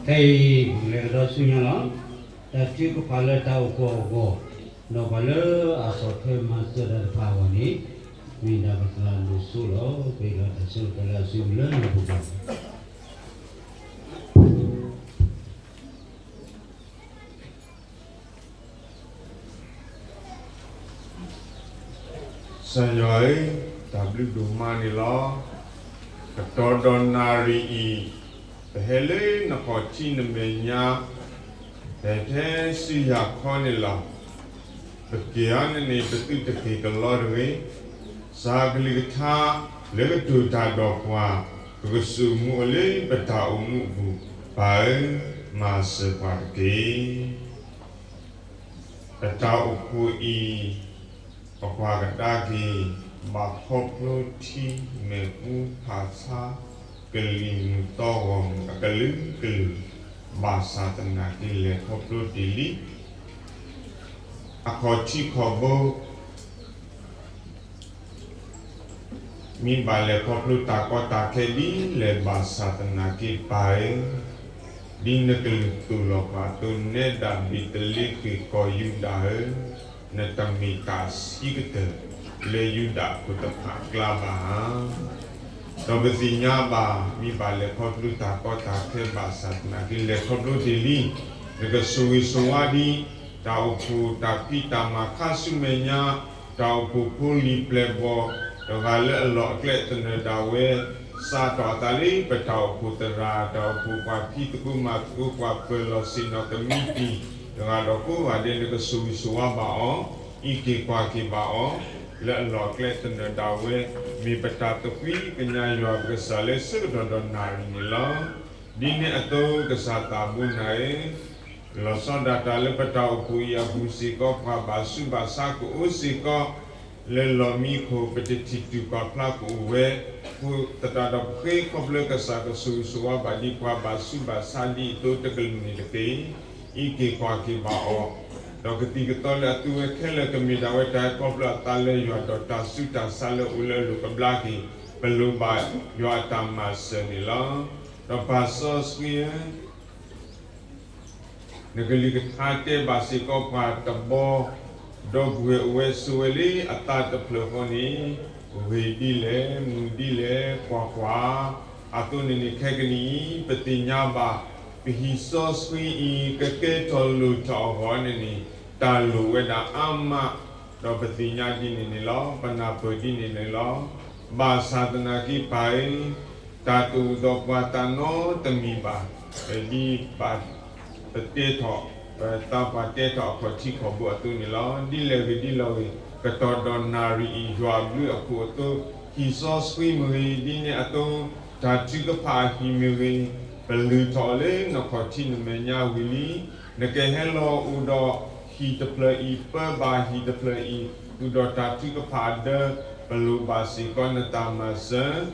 ခဲအံၤ လဲၤကဒီးဆူညါလီၤ. တၢ်ထုကဖၣ်လၢတၢ်အိၣ်ဖှိၣ်အဂီၢ်, ဒီးပှၤလၢအဆီၣ်ထွဲမၤစၢၤတၢ်တဖၣ်အဂီၢ်န့ၣ်, မ့ၢ်ဒၣ်ပသရၣ်ဒိၣ်စိလီၤ. ပအ့ၣ်လိာ်တၢ်ဆၢကတီၢ်လၢအစုပူၤလၢနပူၤဘၣ် ကစၢ်ယွၤဧၢ, တၢ်ဘျုးဒိၣ်မးန့ၣ်လီၤ. ကတီၢ်ဒီးနၣ်ရံၣ်အံၤ, ပဟဲလၢနခီၣ်ထံးနမဲာ်ညါ, ဟဲထဲဆူယၤခီန့ၣ်လီၤ. ပက့ၤအီၤန့ၣ်န့ၣ် ပသုတက့ၤကလီတဂ့ၤ. စှၤကလုၢ်ကထါလၢကတိၤတၢ်ဒီးပှၤ, ပကဆိကမိၣ်အီၤလၢပတၢ်အိၣ်မူအပူၤ, ပၢ်ဧၢ, မၤစၢၤပှၤတက့ၢ်. ပတၢ်အိၣ်ဖှိၣ်အံၤ, ပကွၢ်ကဒါက့ၤ ဘၣ်ခီဖျိထံ, မဲာ်ကူဖးဆါ, ကလံၤမုၢ်သီဂီၤမုၢ်အကလုာ်ကလုာ်, ဘၣ်ဆၣ်သနာ်က့လဲၤခီဖျိတ့ၢ်လံ. အခီၣ်ထံးခီၣ်ဘိ မ့ၢ်ဘၣ်လဲၤခီဖျိတၢ်ကီတၢ်ခဲဒ်လဲၣ်ဘၣ်ဆၣ်သနာ်က့ပၢ်ဧၢ, ဒ်နကလုၢ်သိၣ်လီၤပှၤအသိး နဲဒၣ်ဘ့းသလ့ဃ့ၢ်ကီၢ်ယူဒၤဧၢ, နတမ့ၢ်တၢ်ဆံးကတၢၢ်လၢယူဒၤဖိတဖၣ်အကျါဘၣ်ဧါ. ဒီးပသ့ၣ်ညါဘၣ် မ့ၢ်ဘၣ်လဲၤခီဖျိတၢ်ကီတၢ်ခဲဘၣ်ဆၣ်သနာ်က့လဲၤခီဖျိတ့ၢ်လံ. နကဆိၣ်ဂ့ၤဆိၣ်ဝါဒံး တၢ်အိၣ်ဖှိၣ်တၢ်ဖံးတၢ်မၤခါဆူမဲာ်ညါ, တၢ်အိၣ်ဖှိၣ်ဖိလံၤပျဲၢ်ဘီၣ်, တဂၤလၢအလီၢ်အကျဲသနၢၣ်ဒၣ်ဝဲ, စးထီၣ်အသးလၢပတၢ်အိၣ်ဖှိၣ်သရၣ်, တၢ်အိၣ်ဖှိၣ်ပှၤဖံးသကိးမၤသကိးပှၤပၢၤလီၢ်ဆ့ၣ်နီၤကမံးတံာ်, တဂၤဒီးကိးဂၤဒဲး နကဆိၣ်ဂ့ၤဆိၣ်ဝါဘၣ်အီၤ, အံးက့ၤကွၢ်က့ၤဘၣ်အီၤ, လၢအလီၢ်အကျဲသနၢၣ်ဒၣ်ဝဲ, မ့ၢ်ပတၢ်သကွံၢ်ကညးယွၤပကစၢ်လၢဆၢကတီၢ်ဒီးနၣ်ရံၣ်န့ၣ်လီၤ. ဒ်န့ၣ်အသိးကစၢ်သးဘိနၤဧၢ, လီၤဆီဒၣ်တၢ်လၢပတၢ်အိၣ်ဖှိၣ်အံၤအပူၤစ့ၢ်ကီး ပှၤဘၣ်ဆူးဘၣ်ဆါကအိၣ်စ့ၢ်ကီး, လၢလီၢ်မံခိၣ်ပတထံၣ်တုၤပာ်ဖျါကအိၣ်ဝဲ, အဃိသတးဒီးပဃ့ခီဖျိကစၢ်ကဆိၣ်ဂ့ၤဆိၣ်ဝါဘၣ်ဒ်ပှၤဘၣ်ဆူးဘၣ်ဆါဒ်အံၤအသိးတကလုာ်န့ၣ်တက့ၢ်. အံးက့ၤကွၢ်က့ၤဘၣ်အီၤ, ဒီးကသံၣ်ကသီလၢအသူဝဲခဲလၢာ်ကမ့ၢ်ဒၣ်ဝဲတၢ်ဟဲခီဖျိအသးလၢယွၤဒီးတၢ်ဆူးတၢ်ဆါလၢအအိၣ်လၢအလိၤကဘျါက့ၤ, ပလိၣ်ဘၣ်ယွၤအတၢ်မၤစၢၤန့ၣ်လီၤ. ဒီးပၢ်စီဆှံဧၢ, နကလုၢ်ကထါတဲဘၣ်စ့ၢ်ကီးပှၤတဘီ, ဒီပုၢ်ဝဲၢ်အိၣ်ဝဲဆိးဝဲလၢအသးတဖျၢၣ်ဃီန့ၣ်, ဂ့ၤဒ်လဲၣ်, မုာ်ဒ်လဲၣ်, ကွၢ်ကွၢ်, အသိးန့ၣ်န့ၣ် ခဲကနံၣ်အံၤ ပသ့ၣ်ညါဘၣ်, ပဟံၣ်စီဆှံအံၤ ကကဲထီၣ်လိၣ်ထီၣ်အဂီၢ်န့ၣ်န့ၣ် တၢ်လိၣ်ဝဲဒၣ်အါမး, ဒီးပသ့ၣ်ညါဒ်န့ၣ်န့ၣ်လီၤ. ပနၢ်ပၢၢ်ဒ်န့ၣ်န့ၣ်လီၤ. ဘၣ်ဆၣ်သနာ်က့ပၢ်ဧၢ, တၢ်တအိၣ်ဒီးပှၤတၢ်နီတမံၤဘၣ်, ဒ်ပတဲထီၣ်, ပသးပှၢ်တဲထီၣ်အခီၣ်ထံးခီၣ်ဘိအသိးန့ၣ်လီၤ. ဒ်လဲၣ်ဂ့ၤဒ်လဲၣ်ဂ့ၤ, ကတီၢ်ဒီးနၣ်ရံၣ်အံၤ ယွၤအဘျုးအဖှိၣ်အသိး, ဟံၣ်စီဆှံမ့ၢ်ဂ့ၤ, ဒ်န့ၣ်အသိး, တၢ်ထုကဖၣ်အဟံၣ်မ့ၢ်ဂ့ၤ, ပလုၢ်ထီၣ်အီၤလၢနခီၣ်ထံးနမဲာ်ညါဝံၤလံ. နကဟဲလီၤအိၣ်ဒီးဟံၣ်တဖျၢၣ်အံၤ, ပၢဘၣ်ဟံၣ်တဖျၢၣ်အံၤ, ဃုာ်ဒီးတၢ်ထုကဖၣ်အဒၢ, ပလိၣ်ဘၣ်စ့ၢ်ကီးနတၢ်မၤစၢၤ,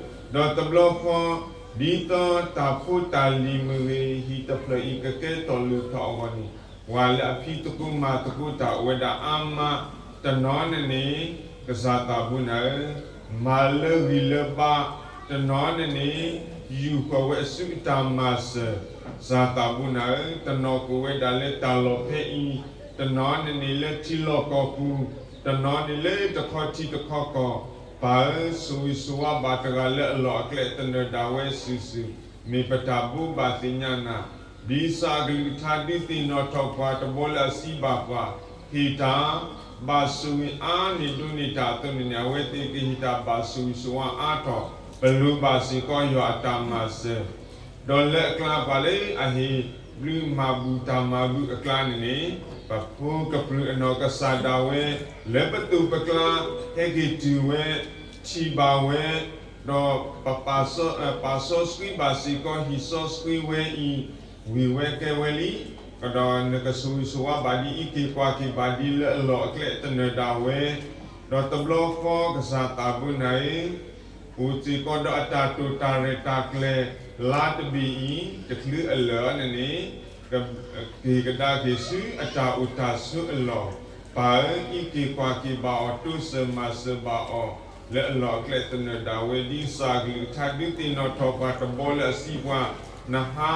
ဒီးတဘျီဃီ, ဒ်သိးတၢ်ဖိတၢ်လံၤမ့ၢ်ဂ့ၤ, ဟံၣ်တဖျၢၣ်အံၤကကဲထီၣ်လိၣ်ထီၣ်အဂီၢ်န့ၣ်, ပှၤလၢအဖံးသကိးမၤသကိးတၢ်အိၣ်ဝဲဒၣ်အါမး, တနီၤန့ၣ်န့ၣ်, ကစၢ်သးဘိနၤဧၢ, မၤလၢဂံၢ်လၢဘါ, တနီၤန့ၣ်န့ၣ်, ယူာ်ဃီၤဝဲအစုအတၢ်မၤစၢၤ, ကစၢ်သးဘိနၤဧၢ, တနီၤကအိၣ်ဝဲဒၣ်လၢတၢ်လီၢ်ဖဲအံၤ, တနီၤန့ၣ်န့ၣ်လၢထံလီၢ်ကီၢ်ပူၤ, တနီၤန့ၣ်လၢတခီထံတခီကီၢ်, ပၢ်ဧၢ, ဆိၣ်ဂ့ၤဆိၣ်ဝါဘၣ်တဂၤလၢအလီၢ်အကျဲသနၢၣ်ဒၣ်ဝဲစုာ်စုာ်, မ့ၢ်ပတၢ်ဘိးဘၣ်သ့ၣ်ညါနၤ, ဒ်စှၤအကလုၢ်ကထါဒုးသ့ၣ်နီၣ်ထီၣ်ပှၤတဘီလၢအစံးဘၣ်ပှၤ, ဟ့ၣ်တၢ်, ဘၣ်ဆိၣ်ဂ့ၤအါန့ၢ်ဒိးန့ၢ်တၢ်အသိးန့ၣ်န့ၣ်, အဝဲသ့ၣ်ကဟ့ၣ်တၢ်ဘၣ်ဆိၣ်ဂ့ၤဆိၣ်ဝါအါထီၣ်, ပလိၣ်ဘၣ်စ့ၢ်ကီးယွၤအတၢ်မၤစၢၤ ဒီးလၢအကျါပှၤလၢအဟ့ၣ်ဘျုးမၤဘူၣ်တၢ်မၤဘူၣ်အကျါန့ၣ်န့ၣ်, ပဖိကပြုၢ်အနီၢ်ကစၢ်ဒၣ်ဝဲ, လၢပသိးပကျါ, ဟဲက့ၤတုၤဝဲ, ထံၣ်ဘၣ်ဝဲ, ဒီးပ ပာ်စီဆှံဘၣ်စ့ၢ်ကီးဟံၣ်စီဆှံဝဲအံၤ, ဝံၤဝဲကဲဝဲလံ, ဒီးနကဆိၣ်ဂ့ၤဆိၣ်ဝါဘၣ်ဒ်အံးက့ၤကွၢ်က့ၤဘၣ်ဒ်လၢအလီၢ်အကျဲသနၢၣ်ဒၣ်ဝဲ, ဒီးတဘျီဃီကစၢ်သးဘိနၤဧၢ, အိၣ်စ့ၢ်ကီးဒီးအတၢ်တိာ်တၢ်ရဲၣ်တၢ်ကျဲၤလါတဘ့ၣ်အံၤ, တချုးအလၢာ်အီၤန့ၣ်န့ၣ်, ကက့ၤကဒါက့ၤဆူအတၢ်အိၣ်တၢ်ဆိးအလီၢ်, ပၢ်ဧၢ, အံးက့ၤကွၢ်က့ၤဘၣ်အီၤ, တိစၢၤမၤစၢၤဘၣ်အီၤ, လၢအလီၢ်အကျဲသနၢၣ်ဒၣ်ဝဲ, ဒ်စှၤအကလုၢ်ကထါဒုးသ့ၣ်နီၣ်ထီၣ်ပှၤတဘီလၢအစံးပှၤ နဟါ,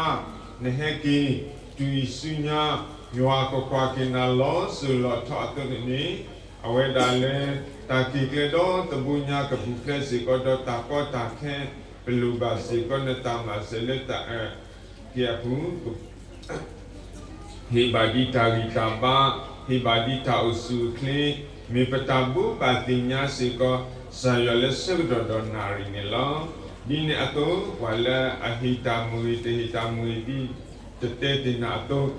နဟဲက့ၤတုၤအံၤဆူညါ, ယွၤကကွၢ်က့ၤနၤလီၤစိၤလီၤထီအသိးန့ၣ်, အဝဲဒၣ်လၢ တၢ်က့ၤကျဲဒီတဘိညါကပူၤဖျဲးစ့ၢ်ကီးဒီးတၢ်ကီတၢ်ခဲ, ပလိၣ်ဘၣ်စ့ၢ်ကီးနတၢ်မၤစၢၤလၢတၢ်အၢၣ်က့ၤအပူၤ ဟ့ၣ်ဘၣ်ဒံးတၢ်ဂံၢ်တၢ်ဘါ, ဟ့ၣ်ဘၣ်ဒံးတၢ်အိၣ်ဆူၣ်အိၣ်ချ့, မ့ၢ်ပတၢ်ဘိးဘၣ်သ့ၣ်ညါစ့ၢ်ကီး ကစၢ်ယွၤလၢဆၢကတီၢ်ဒီးနၣ်ရံၣ်န့ၣ်လီၤ. ဒ်န့ၣ်အသိး ပှၤလၢအဟ့ၣ်တၢ်မုၢ်ဂ့ၤတဟ့ၣ်တၢ်မုၢ်ဂ့ၤဒ်တတဲတ့ၢ်နၤအသိး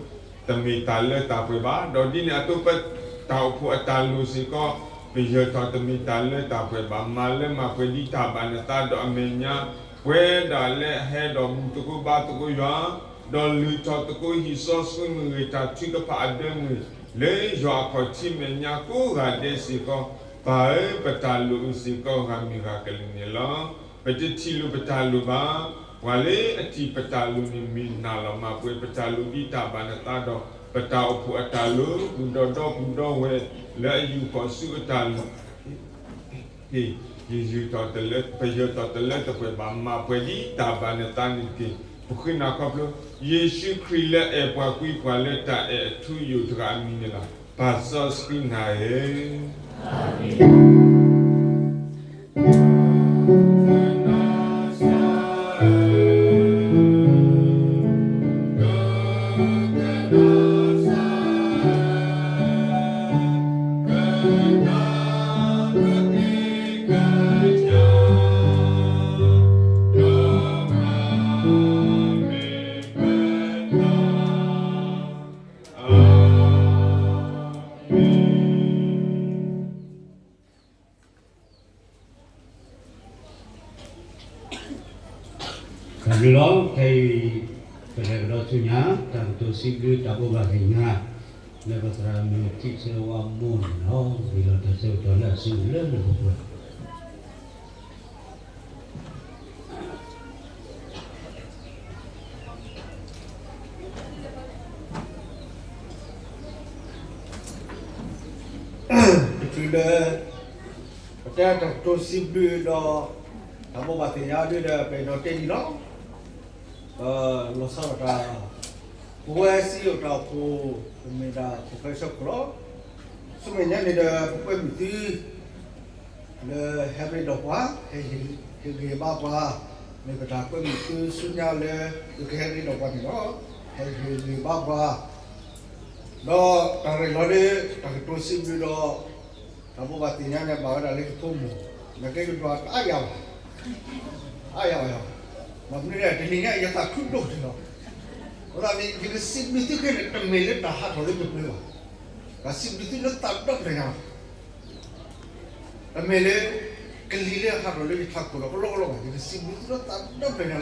တမ့ၢ်တၢ်လၢတၢ်ပှဲၤဘၣ်. ဒီးဒ်န့ၣ်အသိး ပတၢ်အိၣ်ဖှိၣ်အတၢ်လိၣ်စ့ၢ်ကီး ပယၢၤထီၣ်တမ့ၢ်တၢ်လၢတၢ်ပှဲၤဘၣ်. မၤလၢမၤပှဲၤဒံးတၢ်ဘၣ်နသးဒီးအမဲာ်ညါ ပဝဲဒၣ်လၢအဟဲဒီးဘူၣ်သကိးဘါသကိးယွၤ, ဒီးလုၢ်ထီၣ်သကိးဟံၣ်စီဆှံမုၢ်ဂ့ၤတၢ်ထုကဖၣ်အဒၢမုၢ် လၢယွၤအခီၣ်ထံးမဲာ်ညါကိးဂၤဒဲးစ့ၢ်ကီး, ပၢ်ဧၢ, ပတၢ်လိၣ်အိၣ်စ့ၢ်ကီးဂၤမုၢ်ဂၤကလုာ်န့ၣ်လီၤ. ပတထံၣ်လိာ်ပတၢ်လိၣ်ဘၣ်. ပှၤလၢအထံၣ်ပတၢ်လိၣ်န့ၣ် မ့ၢ်နၢ်လီၤမၤပှဲၤပတၢ်လိၣ်ဒံးတၢ်ဘၣ်နသးဒီး ပတၢ်အိၣ်ဖှိၣ်အတၢ်လိၣ် ပူၤဒီးဒီပုၢ်ဒီဝဲၢ်လၢအယူာ်ဃီၤဆူအတၢ်လိၣ် ဟ့ၣ်, ယယုၢ်ထီၣ်တလၢ, ပယၢၤထီၣ်တလၢတပှဲၤဘၣ်, မၤပှဲၤဒံးတၢ်ဘၣ်နသးန့ၣ်တက့ၢ်. ပဃ့နၤခီဖျိ ယ့ၣ်ၡူးခရံာ်လၢအဲၣ်ပှၤကွံပှၤလၢတၢ်အဲၣ်အထူအယိာ်တဂၤအမံၤန့ၣ်လီၤ. ပၢ်စီဆှံနၤဧၢ. တၢ်ဘျုးလီၤ. ခဲအံၤ ပလဲၤကဒီးဆူညါ တၢ်ကတိၤစံးဘျုးတၢ်ဘိးဘၣ်သ့ၣ်ညါ လၢပသရၣ်မုၣ်ထံၣ်ဆၢဝါမိၢ်န့ၣ်လီၤ. ဝံၤလီၤတၢ်ဆၢကတီၢ်လၢအစုလၢလၢပှဲၤပှဲၤ ပတုၤလၢ ပတဲတၢ်ကတိၤစံးဘျုးဒီး တၢ်ဘိးဘၣ်သ့ၣ်ညါဒ်ဒီး ပအဲၣ်ဒိးတဲဒ်လီၤ. ပလီၤဆီဒၣ်တၢ် ပဝဲစံယိၣ်တၢ်အိၣ်ဖှိၣ် ပမ့ၢ်ဒၣ် professor ခိၣ်လီၤ. ဆူမဲာ်ညါန့ၣ်ဒီး ပကွဲမုာ်သု လၢဟဲရ့ဒီးပှၤ ဟဲဟ့ၣ်ဂံၢ်ဘါပှၤ, မ့ၢ်ပတၢ်ကွဲမုာ်သုဆူညါလၢ သုကဟဲရ့ဒီးပှၤန့ၣ်လီၤ. ဟဲဟ့ၣ်ဂံၢ်ဘါပှၤ ဒီးတၢ်ရဲၣ်လီၤလၢ တၢ်ကတိၤစံးဘျုးဒီး တၢ်ဘိးဘၣ်သ့ၣ်ညါန့ၣ် ဘၣ်ဝဲဒၣ်လၢယဖိမုၣ်, နကဲယဒွးတအါယၤဘၣ်, အါယၤဘၣ်ယၤ, ဘၣ်မနုၤလဲၣ် တနံၤညါအံၤ ယသးခုဒိၣ်ကတၢၢ်လီၤ. အဃိသတးန့ၣ် ယကစံးဘျုးသုခဲအံၤန့ၣ် တမ့ၢ်လၢတၢ်ဟးထီၣ်လၢယပျၢၤဘၣ်, ယစံးဘျုးသုလၢသးဒီဖျၢၣ်ညါလီၤ. တမ့ၢ်လၢ ကလံၤလၢဟးထီၣ်လၢယထးခိၣ်ဒီးကလီကလီဘၣ်, ယကစံးဘျုးသုလၢသးဒီဖျၢၣ်ညါလီၤ.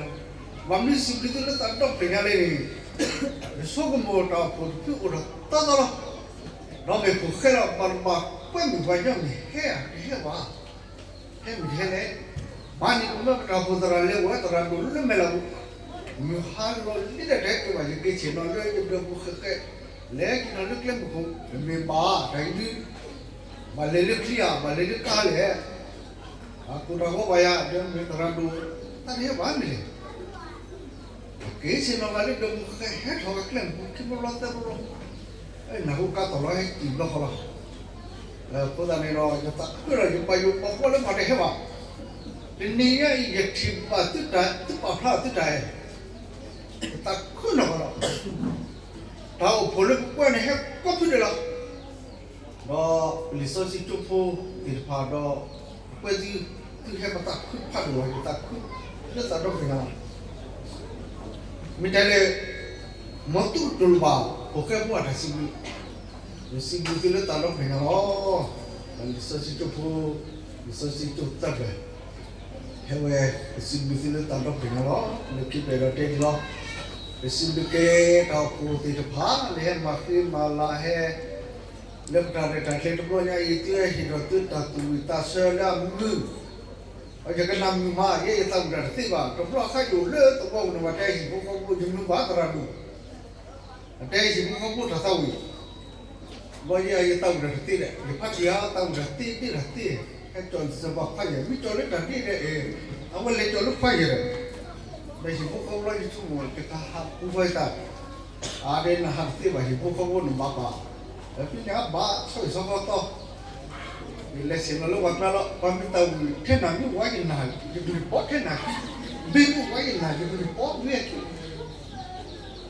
ဘၣ်မနုၤစံးဘျုးသုလၢသးဒီဖျၢၣ်ညါလဲၣ်န့ၣ်, ယဆိကမိၣ်တၢ်အိၣ်ဖှိၣ်တဖုအိၣ်ဒီးသီသီလီၤ. ဒီးမ့ၢ်ဖိၣ်ဃဲလီၤ ဘၣ်တဘၣ်ကွဲမုာ်ပှၤညီမ့ၢ်ဟဲဧါ တဟဲဘၣ် ဟဲမ့ၢ်တဟဲလဲၣ်. ဘၣ်န့ၣ် ပမ့ၢ်ပတၢ်အိၣ်ဖှိၣ်သရၣ်လဲၤဝဲသရၣ်ဒိၣ်လၢမဲာ်လီၤပူၤ, မုၢ်ဟါလီၤလံဒီးတဟဲက့ၤဘၣ် ယက့ၤဆ့ၣ်နီၤလၢယဒၢးပူၤဃဲးဃဲး, လဲၤက့ၤနီၤလၢကျဲမုၢ်ခိၣ် တမ့ၢ်ဘၣ် တၢ်အံၤဒုး ဘၣ်လဲၤလၢချံဧါ ဘၣ်လဲၤလၢကါလဲၣ်, အကိၣ်တၢ်ဂီၤဘၣ်ယၤ ဒီးမ့ၢ်သရၣ်ဒိၣ် တၢ်တဟဲဘၣ်မ့ၢ်လဲၣ်. က့ၤဆ့ၣ်နီၤဘၣ်လၢဒၢးပူၤဃဲးဃဲး ဟဲထီၣ်ဝဲကျဲမုၢ်ခိၣ် ခံဘျီဘျီသၢဘျီဘျီ, နၢ်ဟူကါတီၢ်လီၤဟဲတံၢ်ဘျီဃီလီၤ. အဃိသတးန့ၣ်ဒီး ယသးခုဒီး ယပာ်ယိၣ်ပာ်ပှီၢ်လၢပှၤတဟဲဘၣ်. တနံၤညါအံၤ ယထံၣ်ဘၣ်သုတၢ် သုပာ်ဖျါသုတၢ်အဲၣ်, ယသးခုနီၢ်ကီၢ်လီၤ. တၢ်အိၣ်ဖှိၣ်လၢပကွဲန့ၣ် ဟဲကိးဖုဒဲးလီၤ. ဒီးလံာ်စီဆှံကၠိဖိသ့ၣ်တဖၣ်ဒီး ပကွဲသု သုဟဲပသးခုဖးဒိၣ်လီၤ. ယသးခုလၢသးဒီဖျၢၣ်ညါလီၤ. မ့ၢ်တဲလၢ မ်သုတလိၣ်ဘၣ် ဖိၣ်ဃဲဖိအတၢ်စံးဘျုး, ယစံးဘျုးသုလၢသးဒီဖျၢၣ်ညါလီၤ. လံာ်စီဆှံကၠိဖိ လံာ်စီဆှံကၠိသၢဖျၢၣ် ဟဲဝဲ ပစံးဘျုးသုလၢသးဒီဖျၢၣ်ညါလီၤ. လၢခံပအဲၣ်ဒိးတဲဒ်လီၤ. ပစံးဘျုးက့ၤတၢ်အိၣ်ဖှိၣ်သ့ၣ်တဖၣ် လၢဟဲမၤဃ့မၤလၤဟဲ လၢပတၢ်ရဲၣ်တၢ်ကျဲၤတဘျီညါအံၤ သုဟဲဟ့ၣ်ထီၣ်သုတၢ်သူၣ်ဝံၣ်သးဆၢလၢအမုာ်, ယကနၣ်မုာ်မး ယဲယသးဝံၣ်တၢ်တသ့ဘၣ်. တဘျီအခါယအိၣ်လၢသဝီပူၤန့ၣ် ပှၤတဲဟံၣ်ဖိဃီဖိ ယမုာ်ဘၣ်သရၣ်ဒိၣ် အတဲဟံၣ်ဖိဃီဖိတၢ်သးဝံၣ်, ဘၣ်ယဲယသးဝံၣ်တၢ်တသ့ဒီး ယဖါတံၢ်ဧၢ သးဝံၣ်တၢ်သ့ဒ့ၣ်တၢ်သ့, ဟဲကၠီၣ်စၢၤပှၤခွါယဲၢ် မ့ၢ်ကၠီၣ်လၢတၢ်ဒ့ၣ်ဒီး အဝဲလဲၤကၠီၣ်လၢခွါယဲၢ်ဒီး ဒီးဟံၣ်ဖိဃီဖိလၢယဆိကမိၣ် တကဟးပူၤဖီသး, အါဒဲနဟးတသ့ဘၣ် ဟံၣ်ဖိဃီဖိနဘၣ်ပာ်, ဒီးဖဲန့ၣ်အဘၣ်ဆီၣ်အံၤဆီၣ်ဃီသီ, ယလဲၤဆ့ၣ်နီၤလၢပှၤကျါလီၤ, ပှၤမ့ၢ်တၢ်ဝံၤထဲနၤမ့ၢ်ဝါယနၤ, ယကပီၤထဲနၤ, ဘ့မ့ၢ်ဝါယနၤ ယကပီၤမ့ၢ်အခံ,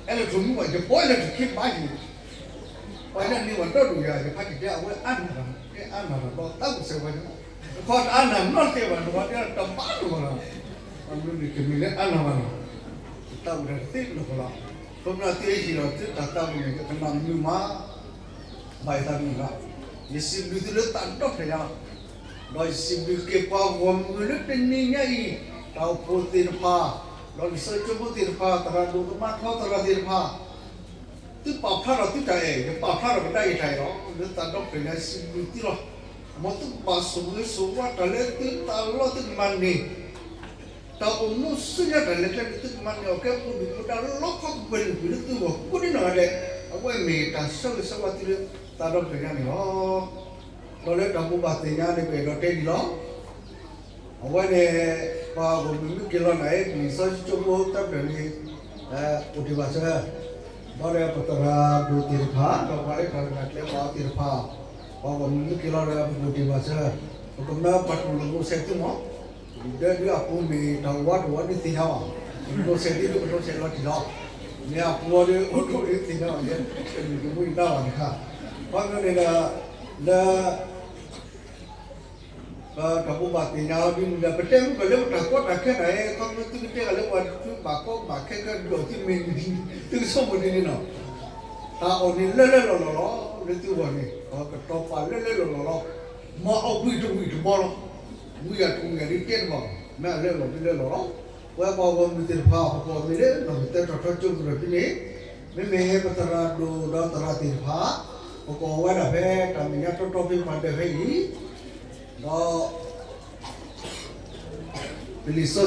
အဲလထူမ့ၢ်ဝဲ ယပီၤအဲလထူခံဘၣ်ယံၤ, ပှၤလၢန့ၣ်ဝဲဒီဒူၣ်ယၤ ယဖးက့ၤတဲအဝဲအါနၤတၢ်, တဲအါနၤတၢ်ဒီးသးဝံၣ်စဲးဝဲန့ၣ်, တခီတအါနၤနီတစဲးဘၣ် နဝဲတဲတဘၣ်တဂီၢ်လီၤ, အမ့ၢ်န့ၣ်တမ့ၢ်လၢအါနၤဘၣ်လီၤ, ယသးဝံၣ်တၢ်တသ့နီၢ်ကီၢ်လီၤ, ခီဖျိသုဟ့ၣ်လီၤသုတၢ်သးဝံၣ်န့ၣ် ယကနၣ်မုာ်မး ဘၣ်ယသးမုာ်လီၤ, ယစံးဘျုးသုလၢသးဒီဖျၢၣ်ညါလီၤ, ဒီးယစံးဘျုးက့ၤပှၤဂီၢ်မုၢ်လၢတနံၤညါအံၤ, တၢ်အိၣ်ဖှိၣ်သ့ၣ်တဖၣ်, ဒီးလံာ်စီဆှံကၠိဖိသ့ၣ်တဖၣ်, သရၣ်ဒိၣ်သမါထီသရၣ်သ့ၣ်တဖၣ်, သုပာ်ဖျါထီၣ်သုတၢ်အဲၣ်, ယပာ်ဖျါထီၣ်ကဒါယတၢ်အဲၣ်လီၤ, လၢသးဒီဖျၢၣ်ညါစံးဘျုးသုလီၤ, မ်သုကဘၣ်ဆိၣ်ဂ့ၤဆိၣ်ဝါတၢ်လၢသုသးလီသုကမၤန့ၢ် တၢ်အိၣ်မူဆူညါတၢ်လဲၤကျဲန့ၣ် သုကမၤန့ၢ်အီၤကဲပူၤဒုၣ်ပူၤဒါလၢလီခီပှဲၤလၢပှဲၤလၢသုဂီၢ်ကိးဒံနီၢ်ဂၤဒဲး, အဝဲမ့ၢ်တၢ်ဆၢဂ့ၤဆၢဝါသုလၢသးဒီဖျၢၣ်ညါန့ၣ်လီၤ. ဒီးလၢတၢ်ဘိးဘၣ်သ့ၣ်ညါန့ၣ် ပအဲၣ်ဒိးတဲဒ်လီၤ. အဝဲန့ၣ် ပှၤဂီၢ်မုၢ်မ့ၢ်က့ၤလီၤနၤအံၤ လံာ်စီဆှံကၠိဖိသၢဖျၢၣ်န့ၣ် အိၣ်တ့ၢ်ဘၣ်စၢၤ, ဒီးဒီးပသရၣ်ဒိၣ်သ့ၣ်တဖၣ် ဒီးပှၤလၢတၢ်ရဲၣ်တၢ်ကျဲၤဘၣ်အီၤသ့ၣ်တဖၣ်, ပှၤဂီၢ်မုၢ်မ့ၢ်က့ၤလီၤဒီး ပကအိၣ်တ့ၢ်ဘၣ်စၢၤ, ပကမၢပှၤတူၢ်လိာ်မိၤစဲးသုမး ဒၢဒုးအပူၤမ့ၢ်တၢ်ဝါတဝီဒုးသ့ၣ်ညါဘၣ်, မိၤစဲးဒုးကမိၤစဲးလီၤတံၢ်လီၤ, မ့ၢ်အပူၤအီၤဒုးအိၣ်ဒိၣ်ဒုးသ့ၣ်ညါဘၣ်ယဲ, တမုၢ်တမုၢ်ယနၢ်ဘၣ်တခါ, ခီဖျိန့ၣ်ဒီး လၢ ပတၢ်ဘိးဘၣ်သ့ၣ်ညါအီၤဒ်န့ၣ်ဒီး ပတဲမုၢ်ကီၢ်လၢပတၢ်ကီတၢ်ခဲတၢ်အံၤ ခီဖျိသုကတဲဂၤလၢပှၤတဘၣ်ကီဘၣ်ခဲကဒီးသုမ့ၢ်န့ၣ် သုကဆိကမိၣ်ဒ်န့ၣ်လီၤ. တၢ်အီၣ်န့ၣ်လၢလၢလီၢ်လီၢ်လီၤ လၢသုဂီၢ်န့ၣ် ကတီၤပာ်လၢလၢလီၢ်လီၢ်လီၤ. မ့ၢ်အီၣ်ဝံၣ်တဝံၣ်တဘီလီၤ. ဝံၣ်ဂၤတဝံၣ်ဂၤဒ်တဲတဘၣ်ဘၣ် မ့ၢ်အလၢလီၢ်ဒ်လၢလီၢ်လီၤ. ပဝဲပှၤဂီၢ်မုၢ်သ့ၣ်တဖၣ် ပကအီၣ်မ့ၤလၢနီၢ်ကသၢထီၣ်ထီကၠိကရၢၢ်ဖဲန့ၣ်, မ့မ့ၢ်ပသရၣ်ဒိၣ်ဒီးသရၣ်သ့ၣ်တဖၣ် ပကအီၣ်ဝဲဒၣ်ဖဲတၢ်မဲာ်ညါတီတီဖဲပှၤဒၢးဖဲအံၤ ဒီး ပလံာ်စီဆှံကၠိဖိသၢဖျၢၣ်န့ၣ် ကအီၣ်ဝဲဒၣ်လၢဒၢးဖဲန့ၣ်ခံဖျၢၣ်, လံာ်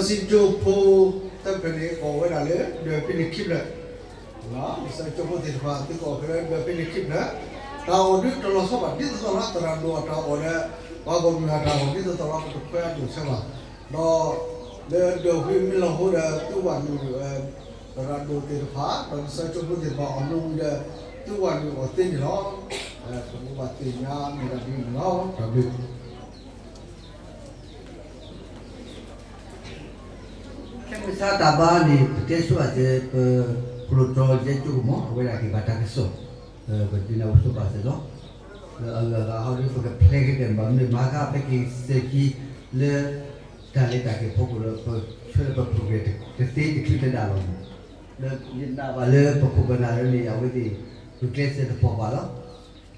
စီဆှံကၠိဖိသ့ၣ်တဖၣ် သုကအီၣ်ဖဲလၢဒၢးဖဲန့ၣ်ခံဖျၢၣ်, တၢ်အီၣ်ဒုးတလီၤဆီဘၣ် ဒ်သိးသိးလီၤ သရၣ်ဒိၣ်အတၢ်အီၣ်ဒီး ပှၤဂီၢ်မုၢ်အတၢ်အီၣ် ဒ်သိးသိးလီၤ ပတခွဲးအဒိၣ်ဆၢဘၣ်, ဒီး လၢဒၢးဝံၤမ့ၢ်လီၤဟိဒီး သုဝဲနုာ် သရၣ်ဒိၣ်သ့ၣ်တဖၣ် ဒီးလံာ်စီဆှံကၠိဖိသ့ၣ်တဖၣ် အီၣ်မ့ၤဝံၤဒီး သုဝဲနုာ်အီၣ်သ့န့ၣ်လီၤ. ပဘိးဘၣ်သ့ၣ်ညါမ့ၢ်ဒၣ်ဒ်န့ၣ်လီၤ. တၢ်ဘျုး ခဲမုၢ်ဆါတၢ်ဘါန့ၣ် ပတဲဆိအသး ပကျိာ်တြီၤယဲကၠိကမီၤ အဝဲဒၣ်က့ၤဘၣ်တၢ်ကစီၣ်, ပဒုးနၢ်ဟူဆိပာ်စၢၤလီၤ. လၢအဂၤဂၤဟီဒီး ပကဖျဲးက့ၤတၢ်ဘၣ်မနုၤမၤဃါ ဖဲက့ၤစဲးခံလၢ တၢ်လဲၤတၢ်က့ၤဖီခိၣ်ဒီး ပဆၢလၢပပူၤဖျဲးတသ့တချုးတဒၣ်လီၤမး. လၢယနာ်ဘၣ်လၢပခိၣ်ပနၢ်လၢန့ၣ် အဝဲသ့ၣ် ဂုာ်ကျဲးစၢးတပီၢ်ဘၣ်လီၤ.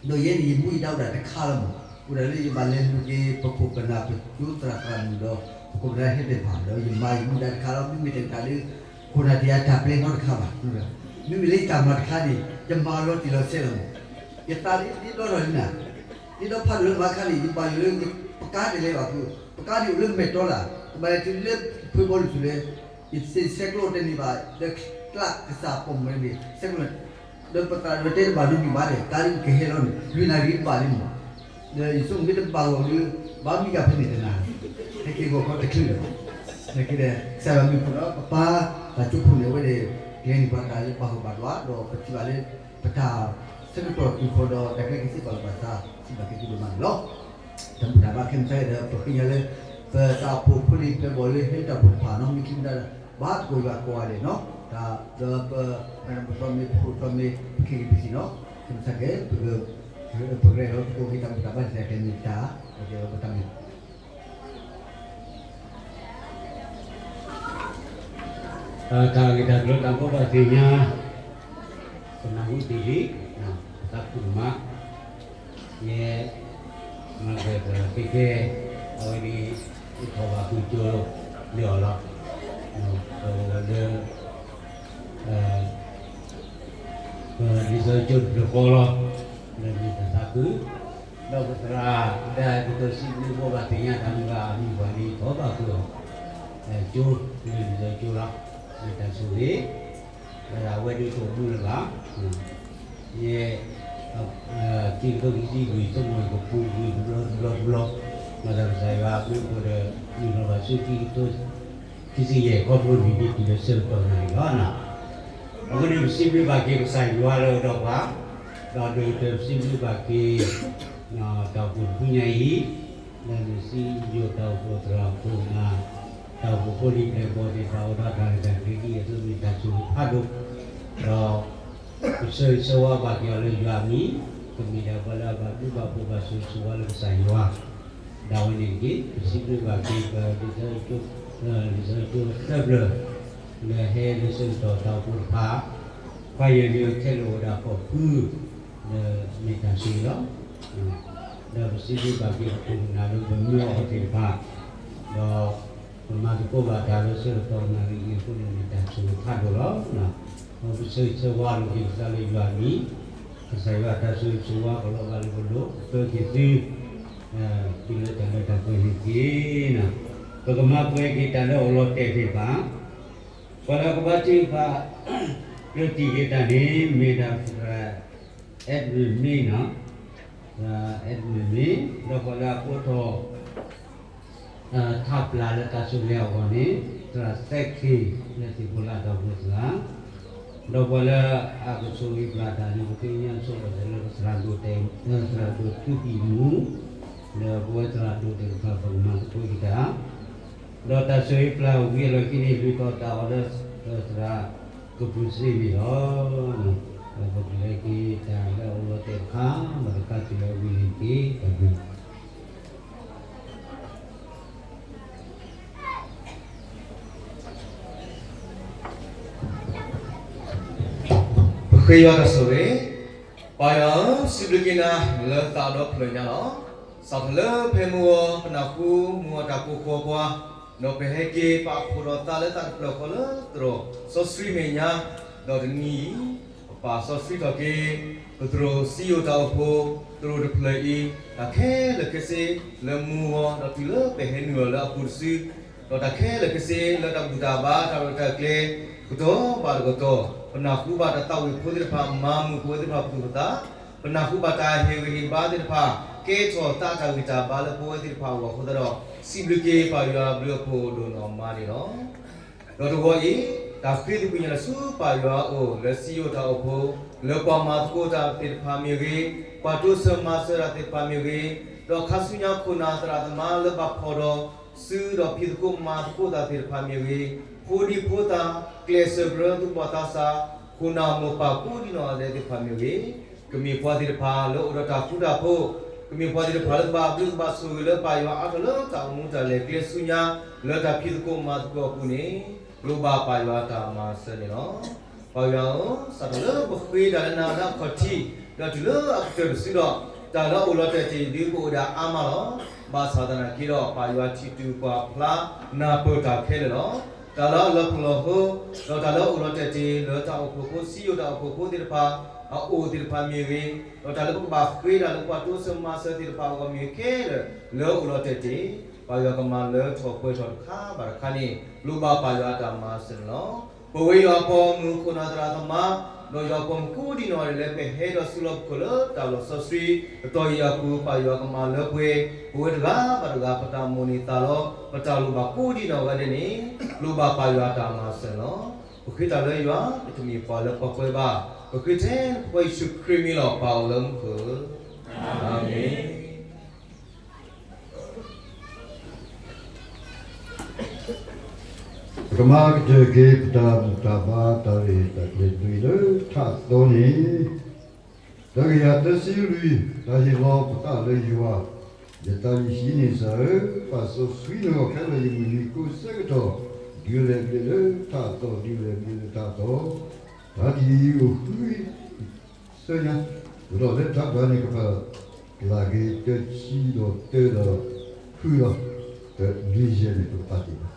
ဒီးယဲန့ၣ် ယမူယဒါအိၣ်ဒၣ်တခါလီၤမး, အိၣ်ဒၣ်လၢယဘၣ်လဲၤလူၤက့ၤ ပခိၣ်ပနၢ်ပကၠိသရၣ်သရၣ်မုၣ်ဒီး ပခိၣ်ပနၢ်ဟဲသ့ၣ်တဖၣ် ဒီးယမၤယမူဒါတခါလီၤ. မ့မ့ၢ်တကးလၢ ခိၣ်နၢ်တယၤတၢ်ပျဲနီတခါဘၣ်. မ့မ့ၢ်လၢယတၢ်မၤတခါန့ၣ် ယမၤလီၤတံၢ်လီၤဆဲးလီၤမး. ယသးဒ်ဒီထီၣ်လံနၤ, ဒ်ဒီဖးဒိၣ်လၢမၤခါန့ၣ် ယဘၣ်ယိၣ်လၢ ပကါတလဲၤဘၣ်ဖုး, ပကါန့ၣ်အိၣ်လၢမဲာ်တီလၢ်, တဘၣ်လဲၤတုၤလၢဖုဘီလူၤဆူလဲၣ်, ယဆဲးဆဲးကျိးတန့ၢ်ဘၣ်, ဒီးကျးကစၢ်ပိာ်မုၣ်န့ၣ် ဆဲးကျိးန့ၣ် ဒီးပသးဒီးတဲတဘၣ်ဒိဘၣ်ဒဲး ကါဒ်ကဟဲလီၤန့ၣ် လွံၢ်နၣ်ရံၣ်ဘၣ်လံမး. ဒီးယဆိကမိၣ်မ့ၢ်တဘၣ်ဂီၢ်ဒီး ဘၣ်မံဂၤဖဲန့ၣ်တနၤ, ဟဲက့ၤဂီၤခီတချုးလၢၤဘၣ်. နက့ဒီး ကစၢ်ယွၤမ့ၢ်ဖိးဒီး ပပၢ်တၢ်ကၠိခိၣ်န့ၣ် အဝဲန့ၣ် ကျဲန့ၣ်ပှၤတၢ်လၢဘၣ်ဂီၢ်ဘၣ်ဒွး ဒီးပထံၣ်ဘၣ်လၢ ပတၢ်ဆၢကတီၢ်တုၤဃီဒီး တၢ်ကျဲကစ့ဘၣ်လီၤဘၣ်စး စံးဘၣ်က့ၤသုဒိၣ်မးန့ၣ်လီၤ. တၢ်ဘူၣ်တၢ်ဘါခဲမုၢ်ဆါဒီး ပဃ့ညါလၢ ပတၢ်အိၣ်ဖှိၣ်ဖိလံၤဖျၢၣ်ဘီၣ်လၢဟဲတၢ်အိၣ်ဖှိၣ်တဖၣ်နီၤ မ့ၢ်ခံမတၤ ဘၣ်သကိးယွၤကိးဂၤဒဲးနီၤ, တၢ်ဒီးပ ပထီၣ်မ့ၢ် ပခိၣ်ထီၣ်မ့ၢ် ပခ့ၣ်က့ၤပစံးနီၤ, ခဲမုၢ်ဆါကဲ ပက ပရဲၣ်လီၤ ပကအိၣ်က့ၤတၢ်ဘူၣ်တၢ်ဘါတစဲးကဲမ့ၢ်တၢ် ပကတဲလီၤပတၢ်မ့ၢ် တၢ်ဂ့ၢ်တၢ်ကျိၤတၢ်ဘိးဘၣ်သ့ၣ်ညါ ပနၢ်ဟူတ့ၢ်လံ, ပသးခုဒိၣ်မး, ယဲ မၤကဲသရၣ်ခဲခဲ အဝဲဒၣ် ယထီၣ်ဘၣ်ဃုာ်ကၠိလၢအီၤလီၤ, ပဝဲလၢ ပလံာ်စီဆှံကၠိတဖျၢၣ်ဃီလီၤ, လၢမ့ၢ်တၢ်သးခု, ဒီးပသရၣ်ဒၣ် ပကစံးဘျုးဘိးဘၣ်သ့ၣ်ညါတၢ်မုၢ်ဂၤအမံၤပှၤန့ၣ် ထီၣ်ဘၣ်ဃုာ်အီၤ ကၠိ လၢလံာ်စီဆှံကၠိလီၤ, မ့ၢ်တၢ်ဆိၣ်ဂ့ၤ, ဝဲဒၣ်အဝဲဒၣ်တအိၣ်မူလၢၤဘၣ်, ယဲ ခံကထိခံဆံလွံၢ် ဆိကမိၣ်ကပူၤကွံာ်တဘျီတဘျီတဘျီ, မၤသးကစၢ်ယွၤအဘျုးအဖှိၣ်ဒီး နုာ်လီၤဘၣ်ဆူခံကထိ ခံဆံယဲၢ် ခီဖျိနံၣ်ဒ့တုၤလၢဆၢကတီၢ်နၣ်ရံၣ်လီၤ. အဃိန့ၣ် ပစံးဘျုးဘၣ်က့ၤကစၢ်ယွၤလၢအအိၣ်ဒီးပှၤ, ဒီးဒိၣ်ကတၢၢ်ပစံးဘျုးဘၣ်က့ၤ တၢ်အိၣ်ဖှိၣ်တဖုညါအံၤ, လၢနစံယိၣ်တၢ်အိၣ်ဖှိၣ်သရၣ်ဖိမၤ, တၢ်အိၣ်ဖှိၣ်ဖိလံၤပျဲၢ်ဘီၣ်သ့ၣ်တဖၣ် အိၣ်ဒီးတၢ်ရဲၣ်တၢ်ကျဲၤဒ်အံၤအသိး မ့ၢ်တၢ်ဆိၣ်ဂ့ၤဖးဒိၣ်, ဒီး ပဆၢဂ့ၤဆၢဝါဘၣ်က့ၤအီၤလၢယွၤအမံၤ, ကမ့ၢ်ဒၣ်ပှၤလၢအဘၣ်ဘျုးဘၣ်ဖှိၣ်ဘၣ်ဆိၣ်ဂ့ၤဆိၣ်ဝါလၢကစၢ်ယွၤ, ဒၣ်ဝဲန့ၣ်တက့ၢ်. ပစံးဘျုးဘၣ်က့ၤ လံာ်စီဆှံကၠိသၢဖျၢၣ် လၢဟဲလၢဆၢကတီၢ်တၢ်အိၣ်ဖှိၣ်တဖၣ်, ခွါယဲၢ်လံၤခဲလၢာ်အိၣ်ဒၣ်ဃိးဖု, လၢမ့ၢ်တၢ်ဆိၣ်ဂ့ၤလီၤ. ဒီးပစံးဘျုးဘၣ်က့ၤပခိၣ်ပနၢ်လၢပမၢအီၤသ့ၣ်တဖၣ်, ဒီး ပမၤသကိးဘၣ်တၢ်လၢဆၢကတီၢ်နၣ်ရံၣ်အံၤအဃိန့ၣ် မ့ၢ်တၢ်ဆိၣ်ဂ့ၤဖးဒိၣ်လီၤ. ဒီးပဆၢဂ့ၤဆၢဝါလိာ်က့ၤကစၢ်လၢယွၤအမံၤ, ကစၢ်ယွၤအတၢ်ဆိၣ်ဂ့ၤဆိၣ်ဝါကလီၤဘၣ်လၢပလိၤ ပၢက့ၤသု တုၤလၢတၢ်လၢတၢ်ပှဲၤန့ၣ်တက့ၢ်. ပကမၤပှဲၤက့ၤတၢ်လၢအိၣ်လီၤတဲာ်သ့ၣ်တဖၣ်, ပှၤလၢအကဘါထုကဖၣ် ကြၢးတံၢ်က့ၤတၢ်န့ၣ် မ့ၢ်ဒၣ်သရၣ် Edwin May နီၤ, သရၣ် Edwin May, ဒီးပှၤလၢအကိးထီၣ် ထးပျၢ်လၢတၢ်ဆိၣ်ဂ့ၤအဂီၢ်န့ၣ် သရၣ်သဲခ့ လၢသံၣ်ဖိလၢတၢ်အိၣ်ဖှိၣ်သရၣ်, ဒီးပှၤလၢအကဆိၣ်ဂ့ၤပျၢ်တၢ်န့ၣ် ပသ့ၣ်ညါဆိဒီးလၢသရၣ်ဒိၣ်တဲ, သရၣ်ဒိၣ်ထူပံၤမူ, လၢပဝဲသရၣ်ဒိၣ်သ့ၣ်တဖၣ် ပကမၤသကိးက့ၤတၢ်, ဒီးတၢ်ဆိၣ်ဂ့ၤပျၢ်ဝံၤအလီၢ်ခံန့ၣ် လုၢ်ထီၣ်တၢ်အီၣ်လၢ သရၣ်ကပူၤစ့န့ၣ်လီၤ. ဒီးပကလဲၤက့ၤတၢ်လၢအအိၣ်လီၤတဲာ်တခါ ဘၣ်တခါတုၤလၢဝံၤန့ၣ်တက့ၢ်. တၢ်ဘျုး ပဃ့ယွၤတၢ်ဆိၣ်ဂ့ၤ, ပၢ်ယွၤဧၢ, စံးဘျုးက့ၤနၤလၢသးဒီဖျၢၣ်ညါလီၤ. စးထီၣ်လၢဖဲမုၢ်ဂီၤ ပနၢ်ဟူမုၢ်ဂီၤတၢ်ကိးဃီၤပှၤ, ဒီးပဟဲက့ၤပာ်ဖှိၣ်ထီၣ်သးလၢတၢ်တဖျၢၣ်ဃီလၢသရိာ်စီဆှံမဲာ်ညါ, ဒီးတနံၤအံၤ ပပာ်စီဆှံထီၣ်က့ၤ ပသရိာ်စံယိၣ်တၢ်အိၣ်ဖှိၣ် သရိာ်တဖျၢၣ်အံၤ တၢ်ခဲလၢာ်ခဲဆ့ လၢမုၢ်ဂီၤ ဒီးတုၤလၢပဟဲနုာ်လီၤလၢအပူၤတစု, ဒီးတၢ်ခဲလၢာ်ခဲဆ့လၢတၢ်ဘူၣ်တၢ်ဘါ တၢ်ရဲၣ်တၢ်ကျဲၤ တကတီၢ်ဘၣ်တကတီၢ်, ပနၢ်ဟူဘၣ်တၢ်သးဝံၣ်ဖိသ့ၣ်တဖၣ် မၤမုာ်ပဝဲသ့ၣ်တဖၣ်ပသူၣ်ပသး, ပနၢ်ဟူဘၣ်တၢ်ဟ့ၣ်ဂံၢ်ဟ့ၣ်ဘါသ့ၣ်တဖၣ် ကဲထီၣ်သးတၢ်ဂံၢ်တၢ်ဘါလၢပဝဲသ့ၣ်တဖၣ်အဂီၢ်အဃိသတးဒီး စံးဘျုးက့ၤပၢ်ယွၤအဘျုးအဖှိၣ်ဒိၣ်နီၢ်မးန့ၣ်လီၤ. ဒီးတဂီၤအံၤ တၢ်ဃ့သကွံာ်ညီနုၢ်ဆူပၢ်ယွၤအအိၣ် လၢစံယိၣ်တၢ်အိၣ်ဖှိၣ်, လၢပှၤမၤသကိးတၢ်သ့ၣ်တဖၣ်မ့ၢ်ဂ့ၤ, ပှၤတိစၢၤမၤစၢၤတၢ်သ့ၣ်တဖၣ်မ့ၢ်ဂ့ၤ, ဒီးခါဆူညါခိၣ်နၢ်သရၣ်သမါလၢဘၣ်ဖီၣ်ဒီးစုဒီးဖံးသကိးမၤသကိးတၢ်သ့ၣ်တဖၣ်မ့ၢ်ဂ့ၤ, ဖိဒံဖိသၣ်, ကျဲးစၢးကရၢသူၣ်ဘီၣ်သးစၢ်, ခိၣ်နၢ်မိၢ်ပၢ်ကိးဒံနီၢ်ဂၤဒဲးသ့ၣ်တဖၣ်မ့ၢ်ဂ့ၤ, ကမ့ၢ်ပှၤသ့ၣ်တဖၣ်လၢအိၣ်ဒီးတၢ်ဃူတၢ်ဖိး, ကမ့ၢ်ပှၤသ့ၣ်တဖၣ်လၢကဘၣ်ဘျုးကဘၣ်ဆိၣ်ဂ့ၤလၢပၢ်ယွၤအါထီၣ်လၢတၢ်အိၣ်မူတၢ်လဲၤကျဲဆူညါ လၢတၢ်ဖံးသကိးမၤသကိးအပူၤန့ၣ် လိၣ်ဘၣ်ပၢ်ယွၤတၢ်မၤစၢၤန့ၣ်လီၤ. ပၢ်ယွၤဧၢ, စးထီၣ်လၢပဃ့တၢ်လၢနၤလၢအခီၣ်ထံး ဒီးတုၤလၢအကတၢၢ်တစုဒီး တၢ်လၢအအိၣ်လီၤတဲာ်တ့ၢ်ဒုးကအိၣ်ဒၣ်အါမးလီၤ. ဘၣ်ဆၣ်သနာ်က့ဒီး ပၢ်ယွၤထံၣ်တုၤကွၢ်ဖျါနၢ်ပၢၢ်တၢ်ခဲလၢာ်လီၤ. တၢ်လၢအလီၤပလိာ်ဖိ ဒီးတၢ်လၢအအိၣ်လီၤတဲာ်တ့ၢ်လၢတၢ်အိၣ်ဖှိၣ်ဖိ စံယိၣ်တၢ်အိၣ်ဖှိၣ်ဖိသ့ၣ်တဖၣ် အအိၣ်သ့ၣ်တဖၣ်မ့ၢ်ဂ့ၤ, ဒီးတၢ်လၢပကဘၣ်ဃ့တၢ်လၢပှၤတိစၢၤမၤစၢၤသ့ၣ်တဖၣ်အဂီၢ်မ့ၢ်ဂ့ၤခဲလၢာ် လၢအအိၣ်လီၤတဲာ်တ့ၢ် ပၢ်ယွၤကမၤလၢထီၣ်ပှဲၤထီၣ်တခါဘၣ်တခါန့ၣ် လိၣ်ဘၣ်ပၢ်ယွၤအတၢ်မၤစၢၤန့ၣ်လီၤ. ပဝဲယွၤအပိာ်မုၣ်ခိၣ်နၢ်သရၣ်သမါ ဒီးယွၤပိာ်မုၣ်ကိးဒံနီၢ်ဂၤဒဲးလၢပဟဲဒီးစုလီၤပခိၣ်လၢတၢ်လီၢ်စီဆှံ တတီၢ်အံၤအပူၤ ပၢ်ယွၤကမၤလၢပှဲၤ ပဝဲတဂၤဘၣ်တဂၤ ပတၢ်မိၣ်န့ၢ်သးလီ ပတၢ်လိၣ်ဘၣ်ကိးဒံနီၢ်ဂၤဒဲးန့ၣ် လိၣ်ဘၣ်ပၢ်ယွၤအတၢ်မၤစၢၤလီၤ. ပဃ့တၢ်လၢယွၤ ပတမ့ၢ်ပှၤလၢပှၤပှဲၤဘၣ်, ပဃ့ထဲနဖိခွါယ့ၣ်ၡူးခရံာ်မံၤလီၤ. ပၢ်အိၣ်လၢမူခိၣ်ဧၢ, အၤမ့ၣ်. ပကမၤကတၢၢ်က့ၤ ပတၢ်ဘူၣ်တၢ်ဘါတၢ်ရဲၣ်တၢ်ကျဲၤတဖၣ်လၢထးသီန့ၣ်, တကယၤသၢဆံလွံၢ်, တၢ်ဟ့ၣ်လီၤပသးလၢယွၤ, ယသးယဟံးန့ၢ်စၢၤဧၢ, ပာ်စီဆှံနဂီၢ်ခဲလၢာ်ယမုၢ်နံၤကိးဆၢကတီၢ်, ဒုးလဲၤဘျဲးလၢထးသီ, ဒုးလဲၤဘျဲးလၢထးသီ, တၢ်တယံၤအိၣ်ဃုဆၢညါ, အိၣ်ထီၣ်လၢထးပှၢ်န့ၣ် ကပာ်လၢက့ၤတဆံဒီးတၢဒီးဃုလီၤ, တဒုးယဲၢ်န့ၣ် ပကပာ်တ့ၢ်ဘၣ်.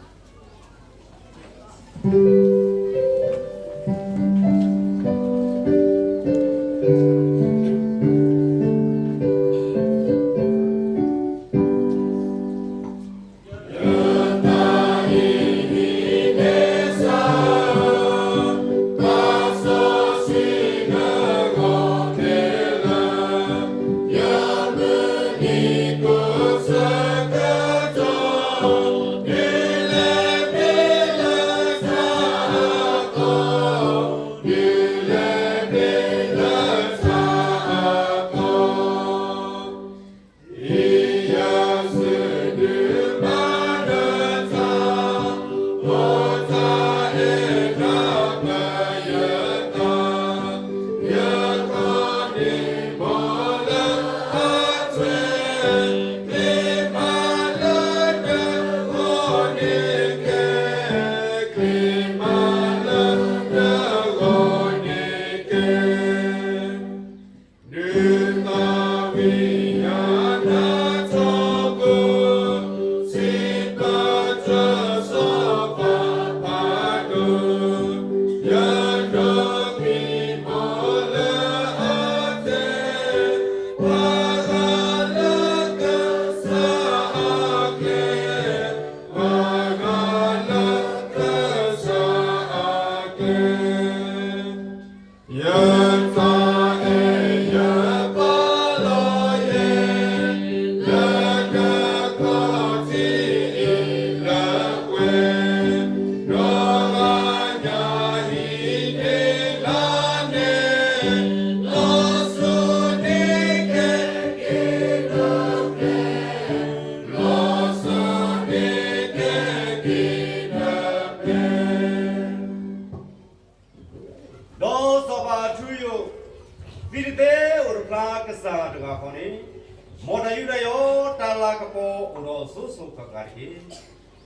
အိၣ်ဒီးစိၤစိၤဃၣ်ဃၣ်တက့ၢ်.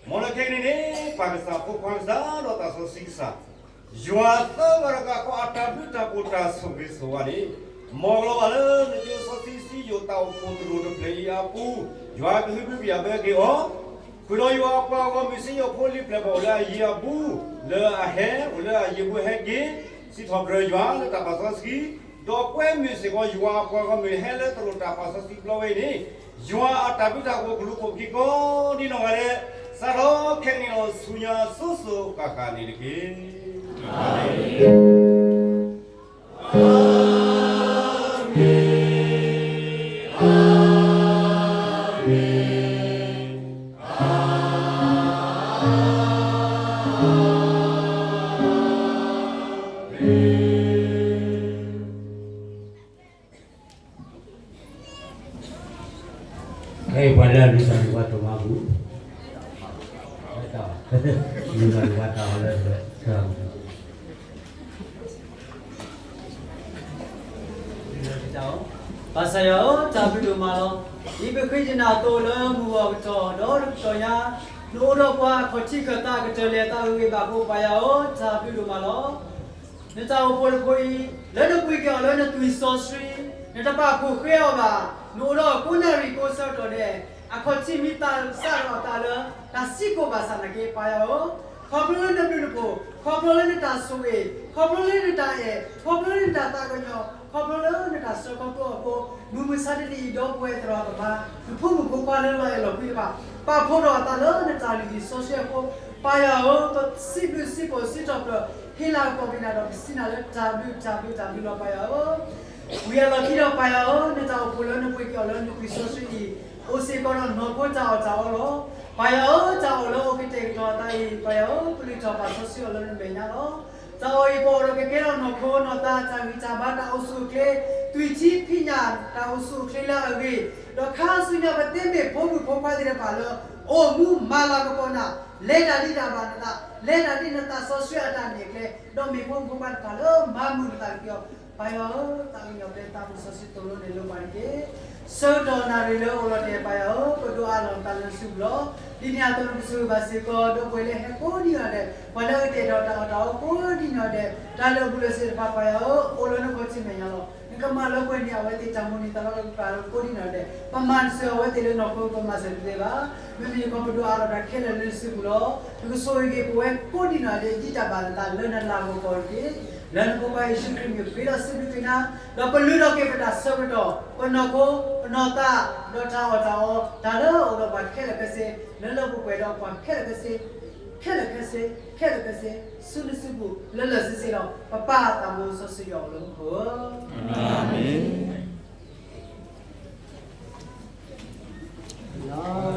မ်လၢခဲကနံၣ်အံၤန့ၣ် ပၢ်ကစၢ် ဖိခွါကစၢ် ဒီးသးစီဆှံကစၢ်, ယွၤသၢဂၤတဂၤဃီ အတၢ်ဘျုးတၢ်ဖှိၣ်တၢ်ဆိၣ်ဂ့ၤဆိၣ်ဝါန့ၣ်, မ်ကလီၤဘၣ်လၢနကၠိစီဆှံစံယိၣ်တၢ်အိၣ်ဖှိၣ်သရိာ်တဖျၢၣ်အံၤအပူၤ, ယွၤကဟုကယာ်ဘၢက့ၤအီၤ, ဃုာ်ဒီးယွၤအပှၤဂီၢ်မုၢ်စံယိၣ်ဖိလံၤပျဲၢ်ဘၣ်အိၣ်လၢအယံၤအပူၤ, လၢအဟဲအိၣ်လၢအယံၤအပူၤဟဲက့ၤ, စံးထီၣ်ပတြၢၤယွၤလၢတၢ်ပာ်စီဆှံ, ဒီးကွဲမုာ်စ့ၢ်ကီးယွၤအပှၤဂီၢ်မုၢ်ဟဲလၢသရိာ်တၢ်ပာ်စီဆှံတဘျီဝဲအံၤန့ၣ်, ယွၤအတၢ်ဘျုးတၢ်ဖှိၣ်ကလူၤပိာ်ပခံကိးဒံနီၢ်ဂၤဒဲး, စးထီၣ်ခဲကနံၣ်အံၤ ဆူညါစိၤစိၤဃၣ်ဃၣ်န့ၣ်တက့ၢ်. ပှၤလၢအလူၤတၢ်လူၤဝါတမၤပူၤ, လူၤတၢ်လူၤဝါတၢ်အီၣ်လၢ ဘၣ်ဆၣ်ယွၤဧၢ, တၢ်ဘျုးဒိၣ်မးလီၤ. ဒ်ပဃ့ကညးအသိးလၢမုၢ်ဂီၤကတီၢ် ဒီးတကတီၢ်ညါ, နအိၣ်ဒီးပှၤအခီၣ်ထံးခၢၣ်သးကတၢၢ်လၢတၢ်ဂ့ၢ်ဘၣ်အဃိ ပၢ်ယွၤဧၢ, တၢ်ဘျုးဒိၣ်မးလီၤ. နတၢ်အိၣ်ဖှိၣ်တဖှိၣ်အံၤ, လၢနပှ့ၤက့ၤအီၤလၢနသွံၣ်စီဆှံ, နတပာ်ဖှိၣ်ဃဲအီၤဘၣ်, နအိၣ်ဒီးကိးနၣ်ရံၣ်ကိးဆၢကတီၢ်ဒဲး, အခီၣ်ထံးမ့ၢ်သးစၢ်ဒီးအသးလၢ တၢ်စံးကိၣ်ဘၣ်ဆၣ်နာ်က့ ပၢ်ယွၤဧၢ, ခီဖျိလၢနဘျုးနဖှိၣ်, ခီဖျိလၢနတၢ်ဆိၣ်ဂ့ၤ, ခီဖျိလၢနတၢ်အဲၣ်, ခီဖျိလၢနတၢ်သးကညီၤ, ခီဖျိလၢနတၢ်ဆှၢခီဖျိအဃိ, မုၢ်မဆါတနံၤအံၤ ဒီပုၢ်ဝဲၢ်သရၣ်သမါ, နဖိမုၣ်ဖိခွါလၢလီၤအဲၣ်လီၤကွံတဖၣ်, ပာ်ဖှိၣ်ထီၣ်အသးလၢနတၢ်လုၢ်ဟံၣ်စီဆှံအဃိ, ပၢ်ယွၤဧၢ, ပစံးဘျုးစံးဖှိၣ်စံးထီၣ်ပတြၢၤ, ဟ့ၣ်လၤကပီၤက့ၤနၤဒီး ပစံးနၤလၢတၢ်ဘျုးတၢ်ဘျုးတၢ်ဘျုးလီၤ ပၢ်ယွၤဧၢ. ဝံၤအလီၢ်ခံဒီးပၢ်ယွၤဧၢ, နတၢ်အိၣ်ဖှိၣ်လၢနပှ့ၤက့ၤအီၤလၢနသွံၣ်စီဆှံအံၤ, အိၣ်စ့ၢ်ကီးဒီးနီၢ်ခိတၢ်အီၣ်တၢ်အီလီၤ. ပၢ်ယွၤဧၢ, တၢ်အီၣ်လၢအိၣ်ကတဲာ်ကတီၤအသးအံၤ, ပၢ်ယွၤဧၢ, ပလုၢ်ထီၣ်ပာ်စီဆှံအီၤလၢနမဲာ်ညါလီၤ. တၢ်အီၣ်အံၤပအီၣ်ဒီးကကဲထီၣ်နီၢ်ခိနီၢ်သး တၢ်ဂံၢ်တၢ်ဘါ တၢ်အိၣ်ဆူၣ်အိၣ်ချ့, သွံၣ်ထံဖံးညၣ် တၢ်အိၣ်ဆူၣ်အိၣ်ချ့လၢအဂ့ၤ, ဒီးခါဆူညါပသ့မ့ၢ်ဖိမုၣ်ဖိခွါသ့ၣ်တဖၣ်လၢ အိၣ်မူမၤလၤကပီၤနၤ, လဲၤတၢ်ဒ်တၢ်ဘၣ်နသး, လဲၤတၢ်ဒ်နသးစီဆှံအတၢ်နဲၣ်ကျဲ, ဒီးမ့ၢ်ဖိမုၣ်ဖိခွါတဖၣ်လၢမၤမုာ်နသးကသ့အီၤ, ပၢ်ယွၤဧၢ, သးကညီၤပှဲၤသးမုၢ်စီဆှံသိၣ်လိနဲၣ်လိပှၤတက့ၢ်. ဆၢကတီၢ်နၣ်ရံၣ်လၢအိၣ်လီၤတဲာ် ပၢ်ယွၤဧၢ, ပဒိးအးလီၤနသးလၢနစုပူၤလီၤ. ဒ်န့ၣ်အသိးနကဆိၣ်ဂ့ၤဘၣ်စ့ၢ်ကီး ဒီပုၢ်ဝဲၢ်လၢဟဲကိးဒံနီၢ်ဒဲး, ပှၤလၢအကတဲာ်ကတီၤတၢ်အီၣ်တၢ်အီကိးဒံနီၢ်ဒဲး, တၢ်လၢာ်ဘူၣ်လၢာ်စ့ၤတဖၣ် ပၢ်ယွၤဧၢ, အိၣ်လၢနခီၣ်ထံးမဲာ်ညါလီၤ. နကမၤလၢပှဲၤန့ၢ်အဝဲသ့ၣ်တၢ်မိၣ်န့ၢ်သးလီလၢပပာ်လၢကိးဒံနီၢ်ဒဲး, ပမၤတစၢၤအဝဲသ့ၣ်လၢနီၢ်ခိ ပမၤစၢၤတသ့ဘၣ်. မ့မ့ၢ်တခီ ပဒိးအးလီၤတၢ်ခဲလၢာ်လၢနစုပူၤလီၤ. နကဆိၣ်ဂ့ၤက့ၤပဝဲကိးဒံနီၢ်ဒဲး ဒ်တၢ်ဘၣ်နသးလၢနလၤကပီၤတက့ၢ်. လၢနဖိခွါယ့ၣ်ၡူးခရံာ်မံၤ ပဃ့ဒီးစံးဘျုးက့ၤနၤ, ဒီးပလုၢ်ထီၣ်က့ၤပတၢ်ဆၢကတီၢ်, ပနီၢ်ခိ, ပနီၢ်သး, ဒီးတၢ်အီၣ်တၢ်အီ, တၢ်လၢအအိၣ်ဒီးပှၤခဲလၢာ်ခဲဆ့, လၢလၢပှဲၤပှဲၤဒီးပှၤခဲလၢာ်ခဲဆ့, ခဲလၢာ်ခဲဆ့, ခဲလၢာ်ခဲဆ့, ဆူနစုပူၤလၢလၢာ်ဆ့ဆ့လီၤ. ပပၢ်သးဘိစီဆှံယွၤအိၣ်လၢမူခိၣ်ဧၢ, အၤမ့ၣ်.